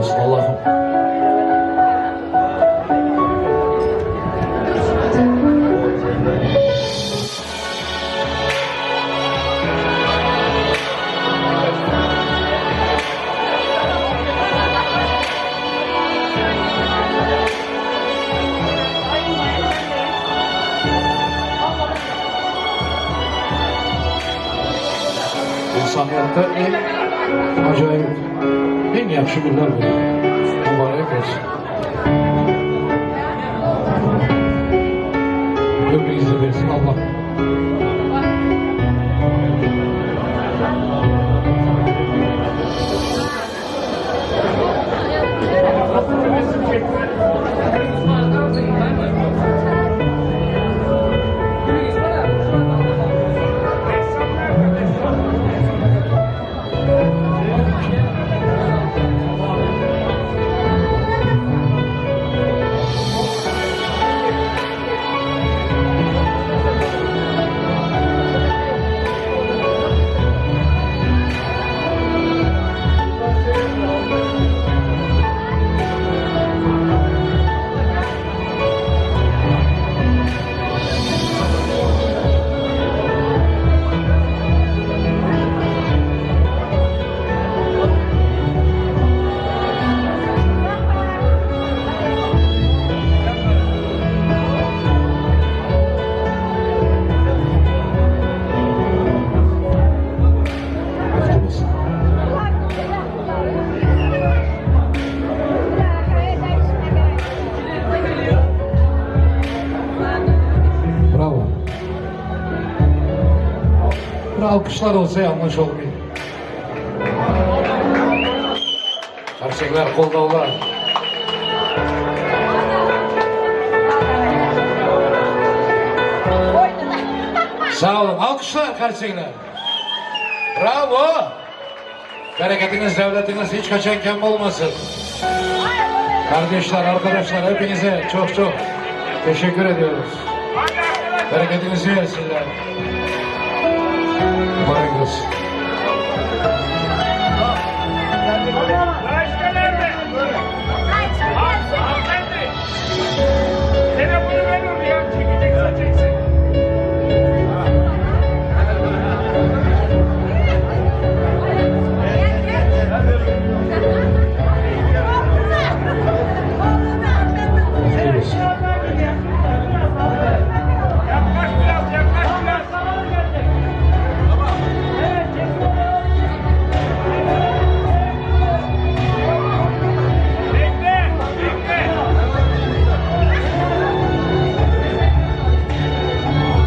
Olsun Allah'ım. İnsaniyetde en acayip, en yaxşı günler bu. Mübarek olsun. Ömrünüzü versin Allah. Bahtı olsun. Bravo. Bir alkışlar olsa yanlış olmuyor. Gerçekler koldavlar. Sağ olun. Alkışlar gerçekler. Bravo. Bereketiniz, devletiniz hiç kaçan kem olmasın. Kardeşler, arkadaşlar hepinize çok çok teşekkür ediyoruz. Bereketinizi versinler. Mübarek olsun. Telefonu ver oraya, çekecekse çeksin. Bahtiyar olsun. Yaklaş biraz, yaklaş biraz. Bekle, bekle.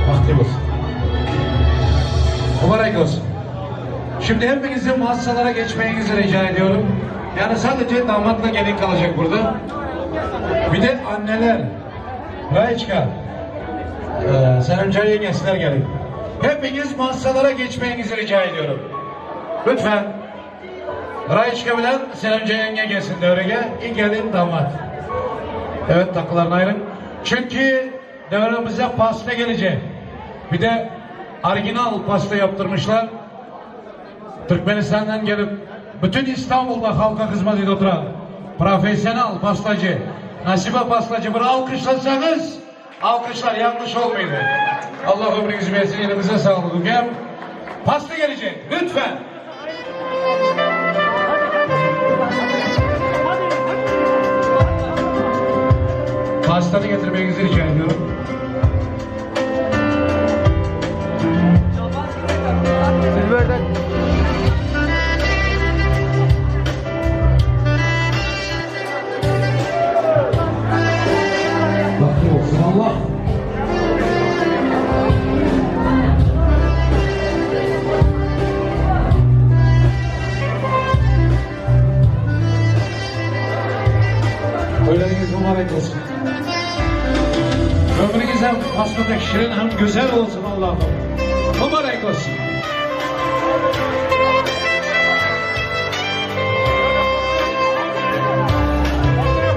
Bahtiyar olsun. Mübarek olsun. Şimdi hepinizin masalara geçmenizi rica ediyorum. Yani sadece damatla gelin kalacak burada. Bir de anneler. Rayçka. Ee, Senemcan yengesler gelin. Hepiniz masalara geçmenizi rica ediyorum. Lütfen. Rayçka bilen Senemcan yenge gelsin devreye. İlk gelin damat. Evet takılarını ayırın. Çünkü devremize pasta gelecek. Bir de orijinal pasta yaptırmışlar. Türkmenistan'dan gelip bütün İstanbul'da halka hizmet ediyor oturan profesyonel pastacı Nasibe pastacı bunu alkışlasanız alkışlar yanlış olmaydı. Allah ömrünüzü versin elinize sağlık. Hocam. Pasta gelecek lütfen. Pastanı getirmenizi rica ediyorum. Bahtiyar olsun Allah. Öğleniz mübarek olsun. Ömrünüz hem pastadaki şirin hem güzel olsun Allah'ım. Mübarek olsun.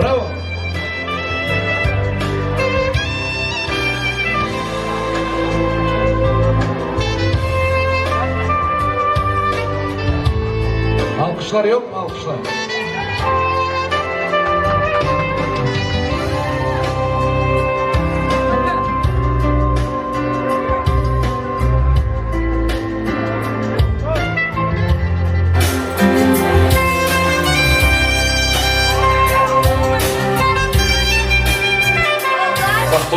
Bravo. Alkışlar yok mu alkışlar?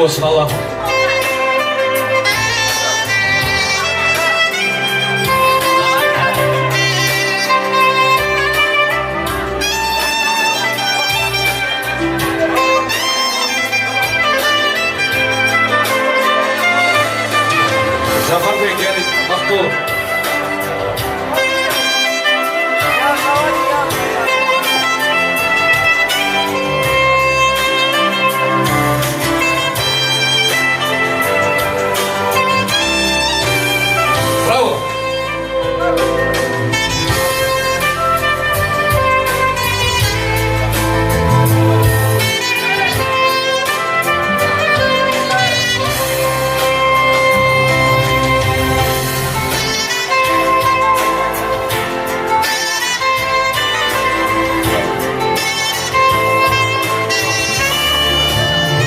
olsun Allah. Zafer Bey gelin, baktı olun. Bravo.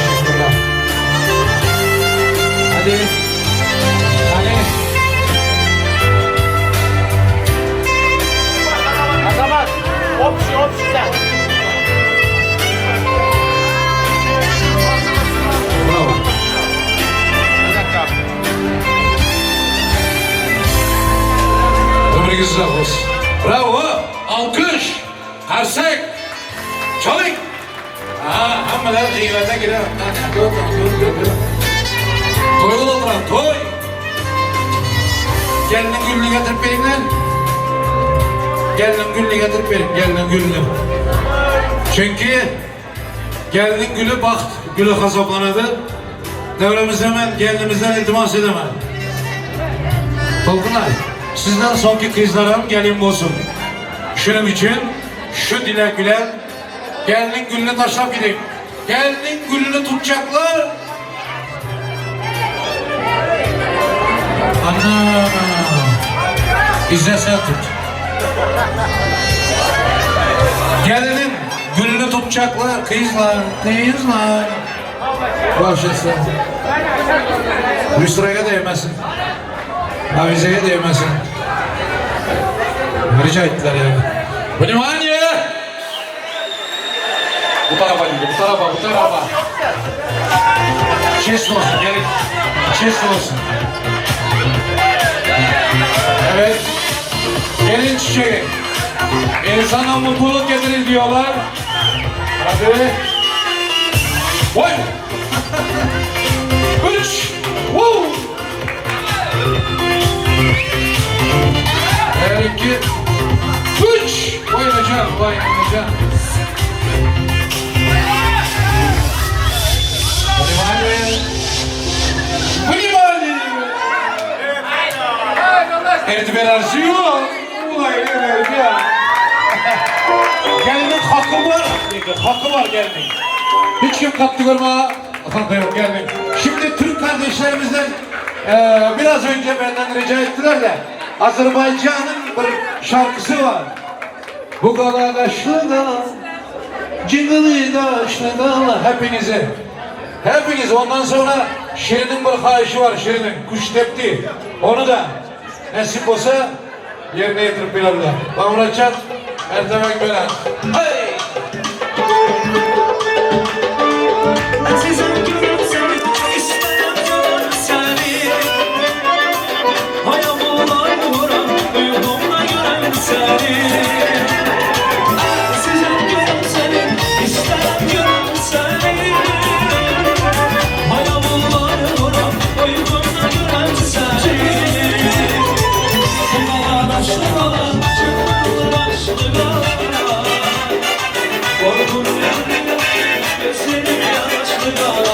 Teşekkürler. Hadi. Hadi. Azamat. Hop hop size. Bravo. Bir dakika. Ömrünüz uzak olsun. Bravo. Alkış. Karsek. Çalın. Ha, hammalar jiylardan girer. Dur, dur, dur, dur. Toy oldular, toy. Gelinin gülünü getirip verin lan. Gelinin gülünü getirip verin, gelinin gülünü. Çünkü gelinin gülü baht gülü hesaplanırdı. Devremiz hemen gelinimizden iltimas edemem. Tolkunay, sizden sonki kızlarım gelin olsun. Şunun için şu dilek gülen gelinin gülünü taşlap gidin. Gelinin gülünü tutacaklar. Ana! İzle sen tut. Gelinin gülünü tutacaklar. Kızlar, kızlar. Başlasın. Lüstraya değmesin. Avizeye değmesin. Rica ettiler yani. Внимание! Bu tarafa gidin, bu tarafa, bu tarafa. Çest olsun, gelin. Çest olsun. Evet. Gelin çiçeği. İnsana mutluluk getirir diyorlar. Hadi. Vay! Üç! Woo! Bir, iki, üç! Vay hocam, vay hocam. Внимание! Внимание! Ertber arzıyor. Ulan evet ya. Gelinin hakkı var. Hakkı var gelinin. Hiç kim kattı görme. Hakkı yok gelinin. Şimdi Türk kardeşlerimizden biraz önce benden rica ettiler de Azerbaycan'ın bir şarkısı var. Bu kadar kaşlı da cingili daşlı da hepinizi. Hepiniz ondan sonra Şirin'in bir hayışı var Şirin'in kuş tepti. Onu da nasip olsa yerine getirip bilirler. Bamraçat, Ertemek Belen. Hey! Azizim görüm seni, isterim görüm seni. Hayalımda vuram, uykumda görem seni. Azizim görüm seni, isterim görüm seni. Hayalımda vuram, uykumda görem seni. Bu daşlı qala, çıkmalı başlı qala. Korkun yanıyor, gözlerim yaşlı qala.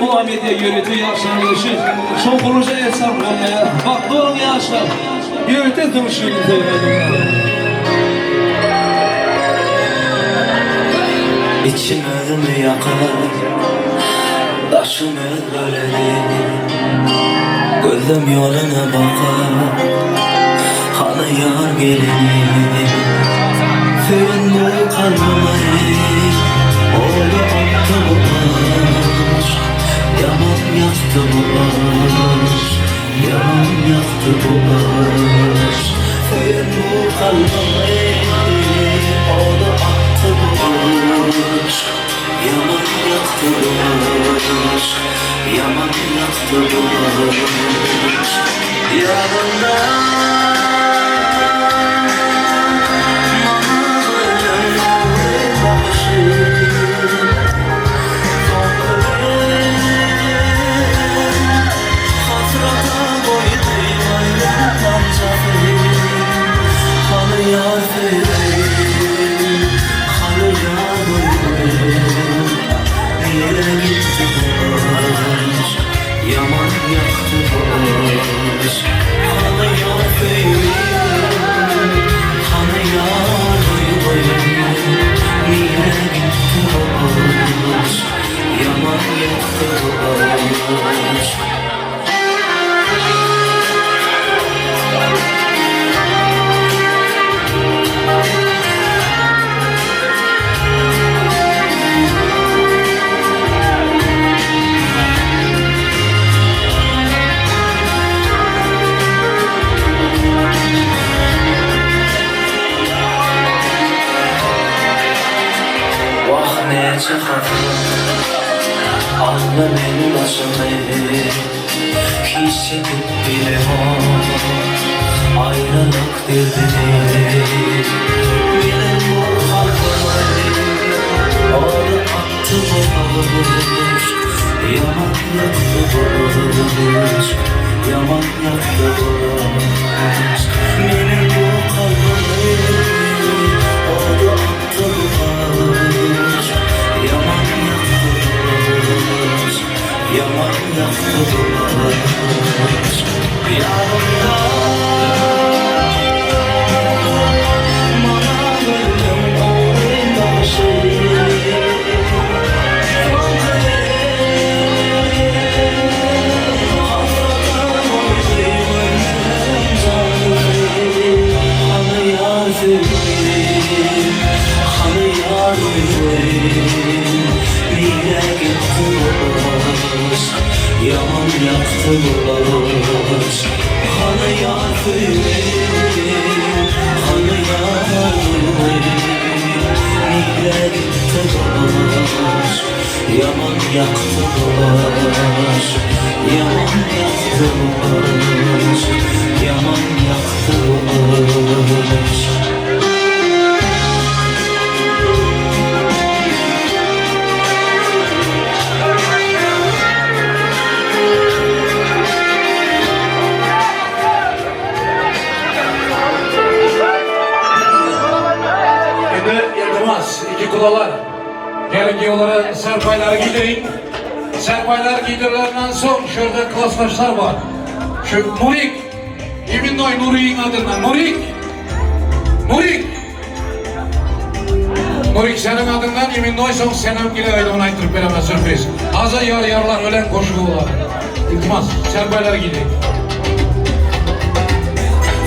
dowam edýär ýörite ýaşlaryň ýörişi. Şowhunlyja el çarpylmaýar. Bagtly boluň ýaşlar. Ýörite durmuşyny söýmeli. Içim özümi ýakar, daşym öz böleni. Gözüm ýoluna bakar, hany ýar geleni. Söýen bu kalbymy oda atdy bu aşk. Ýaman ýakdy bu aşk, ýaman ýakdy bu aşk. Söýen bu kalbymy oda atdy bu aşk. Ýaman ýakdy bu aşk, ýaman ýakdy bu aşk. Ýadymda maňa gülüm ogry bakyşy. Soňky gün hasrata goýdy aýlyk damjasy. Hany ýar söýgim, hany ýar duýgym. Nirä gitdi bu yşk, ýaman ýakdy bu yşk. Hany ýar söýgim, hany ýar duýgym. Nirä gitdi bu yşk, ýaman ýakdy bu yşk. Wah näçe hasrat aldy meň başymy Hiç çekip bilemok aýralyk derdini Meniň bu kalbymy oda atdy bu yşk Ýaman ýakdy bu yşk Ýaman ýakdy bu yşk Meniň bu kalbymy oda atdy bu yşk Ýaman ýakdy bu yşk Ýaman ýakdy bu yşk Ýadymda maňa gülüm ogry bagşy Soňky hasrata goýdy gönlüm janymy Hany ýar söýgim, hany ýar duýgym Nirä gitdi bu yşk, ýaman ýakdy bu yşk Hany ýar söýgim, hany ýar duýgym Nirä gitdi bu yşk, ýaman ýakdy bu yşk Ýaman ýakdy bu yşk, ýaman ýakdy bu yşk. Endi iltimos, ikki qudalar. Kelin kuyovlara sarpayları giydiring. Sarpaylar giydirilenden soň şu ýerde klasdaşlar bar. Şu Nurik, imennoý Nurigiň adyndan. Nurik! Nurik! Nurik seniň adyňdan imennoý soň senem gile aýdymyny aýtdyryp beremen sürpriz. Aza ýar ýarlar ölen goşugy bolar. Iltimos, sarpaýlary giydiring.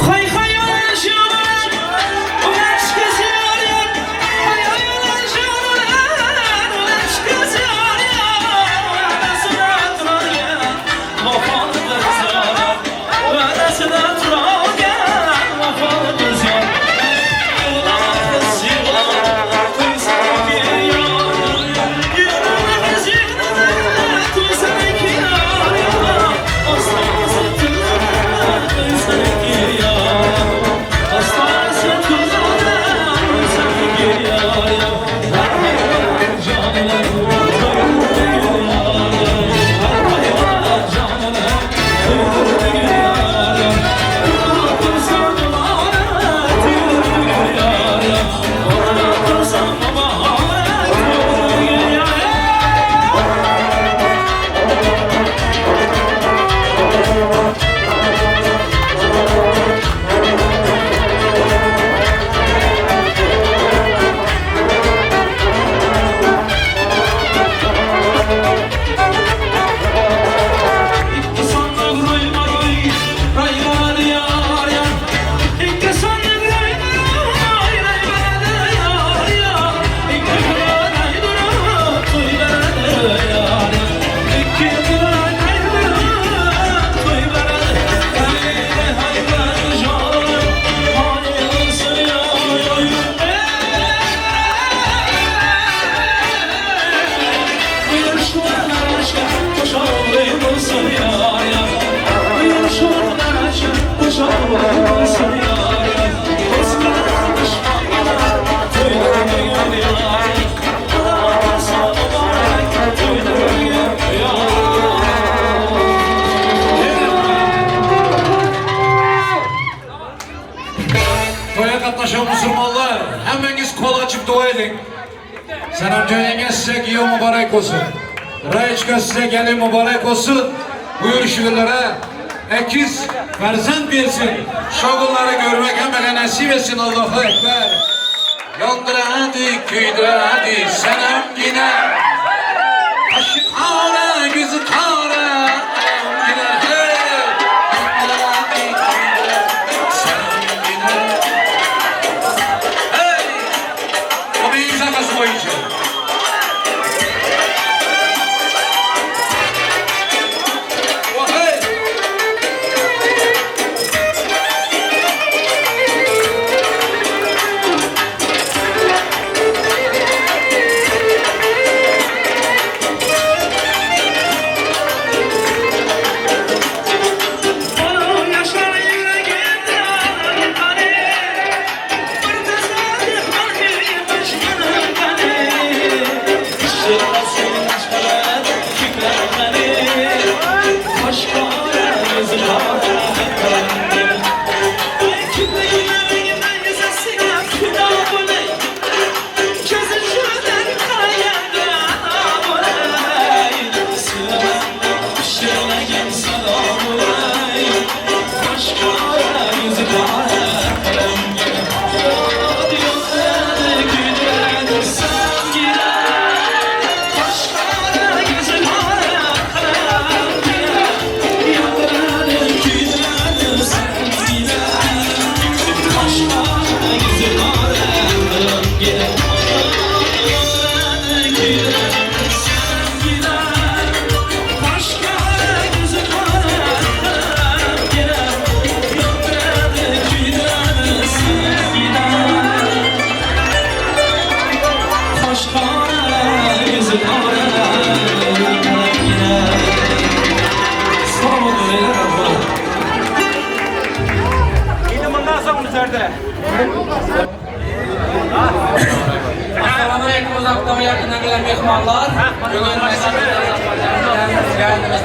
Haý haý ölen şölen, ölen kız yar yar. Haý haý ölen şölen, ölen kız yar yar. Vädesine turar gel, wepaly kız yar. Vädesine turar gel, wepaly kız yar. Ýyglama kız ýyglama, toýsan iki ýar. Ýyglama kız ýyglama, toýsan iki ýar. Asla Senemcan yenge size giyev mübarek olsun. Rayiçka size gelin mübarek olsun. Buyur şükürlere ekiz ferzend versin. Şogunları görmek hemmege nasip etsin Allahu Ekber. Yandıra hadi, küydüre hadi, senem yine. Kaşı kara, yüzü kara, yine. Hey! Yandıra hadi, küydüre, senem yine. Hey! O bir imza boyunca. Hey! Onun yaşar yüreğimde qani Bir tesadüf var ki düşmanım qani Şirasın aşkına kükrer qani Qaş qara, yüzü qara qani Kipriklerinden yüzesine fida olay Gözü şuradan qarayanda ana olay Sevmem pişirmegen salam olay Qaş qara, yüzü qara qaramgina Yod güldüredir sevgine Qaş qara, yüzü qara qaramgina Yandırır, güldüredir sevgine Qaş qara, yüzü qara qaramgina Yandırır, güldüredir sevgine Qaş qara, yüzü qara qaramgina Yandırır, güldüredir sevgine Qaş qara, yüzü qara qaramgina Sağ olun, beyler, Allah. Şimdi bundan sonra içeride. Assalamu aleyküm uzaktan ve yakından gelen mehmanlar. Bugün geldiniz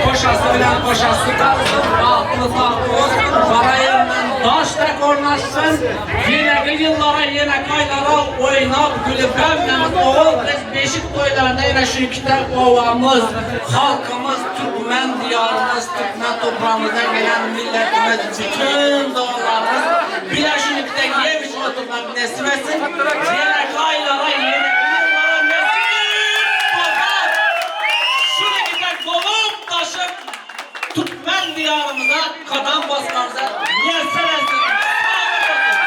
Koşası bilen koşası kalsın, bahtımız bahtı olsun, parayından taş da ornaşsın. Yine yıllara, yine kaylara oynap gülüp hemmemiz oğul kız beşik toylarında yine şu iki ovamız, halkımız, Türkmen diyarımız, Türkmen toprağımızdan gelen milletimiz, bütün doğanlarımız Bilaşilikte yemiş oturmak nasip etsin. Yine kaylara, yine yıllara nasip olsun. Şunu gider dolup taşıp Türkmen diyarımıza kadam basmamıza müyesser etsin. Sağlık olsun.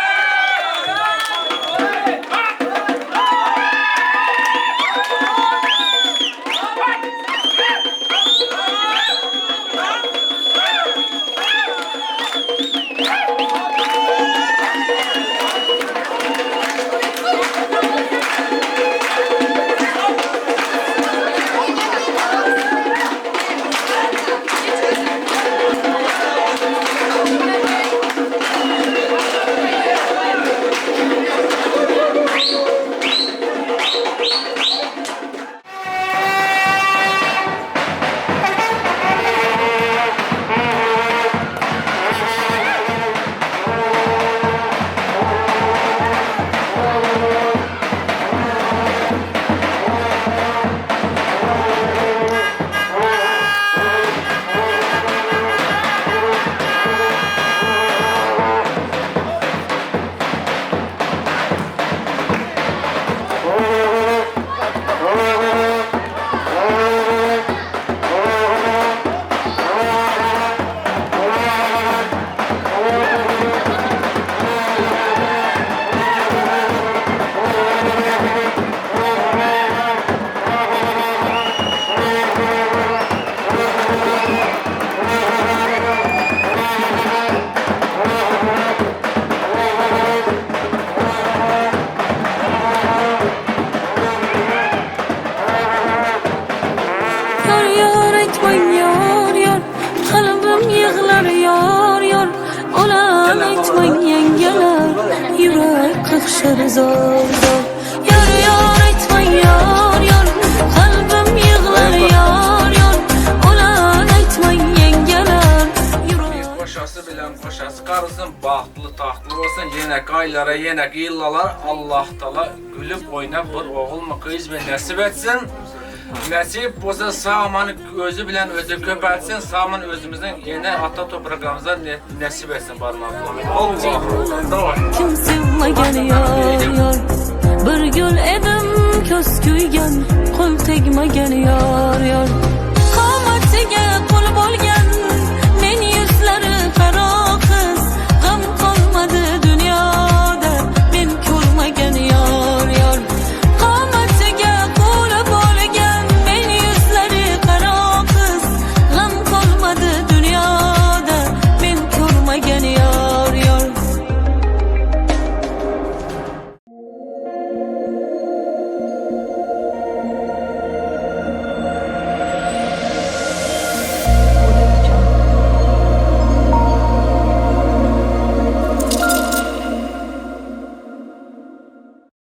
Yar yar aytmang yor yor Qalbim yig'lar yor yor Olan aytmang yangalar Yurak qaqshar zor zor Yar yor aytmang yor yor Qalbim yig'lar yor yor Olan aytmang yangalar Yurak Koşası bilen koşası. çykarsyn, bagtly tagtly bolsun, ýeneki aýlara, ýeneki ýyllalar Allahtala gülüp oýnap bir ogulmy gyzmy nesip etsin. Nesip bolsa sag-aman özi bilen özi köpeltsin, sag-aman özümiziň ene ata topraklarymyza nesip etsin barmaklygy. Allah Daway. Kim sevmagan yor yor Bir gul edim ko'z kuygan Qo'l tegmagan yor yor.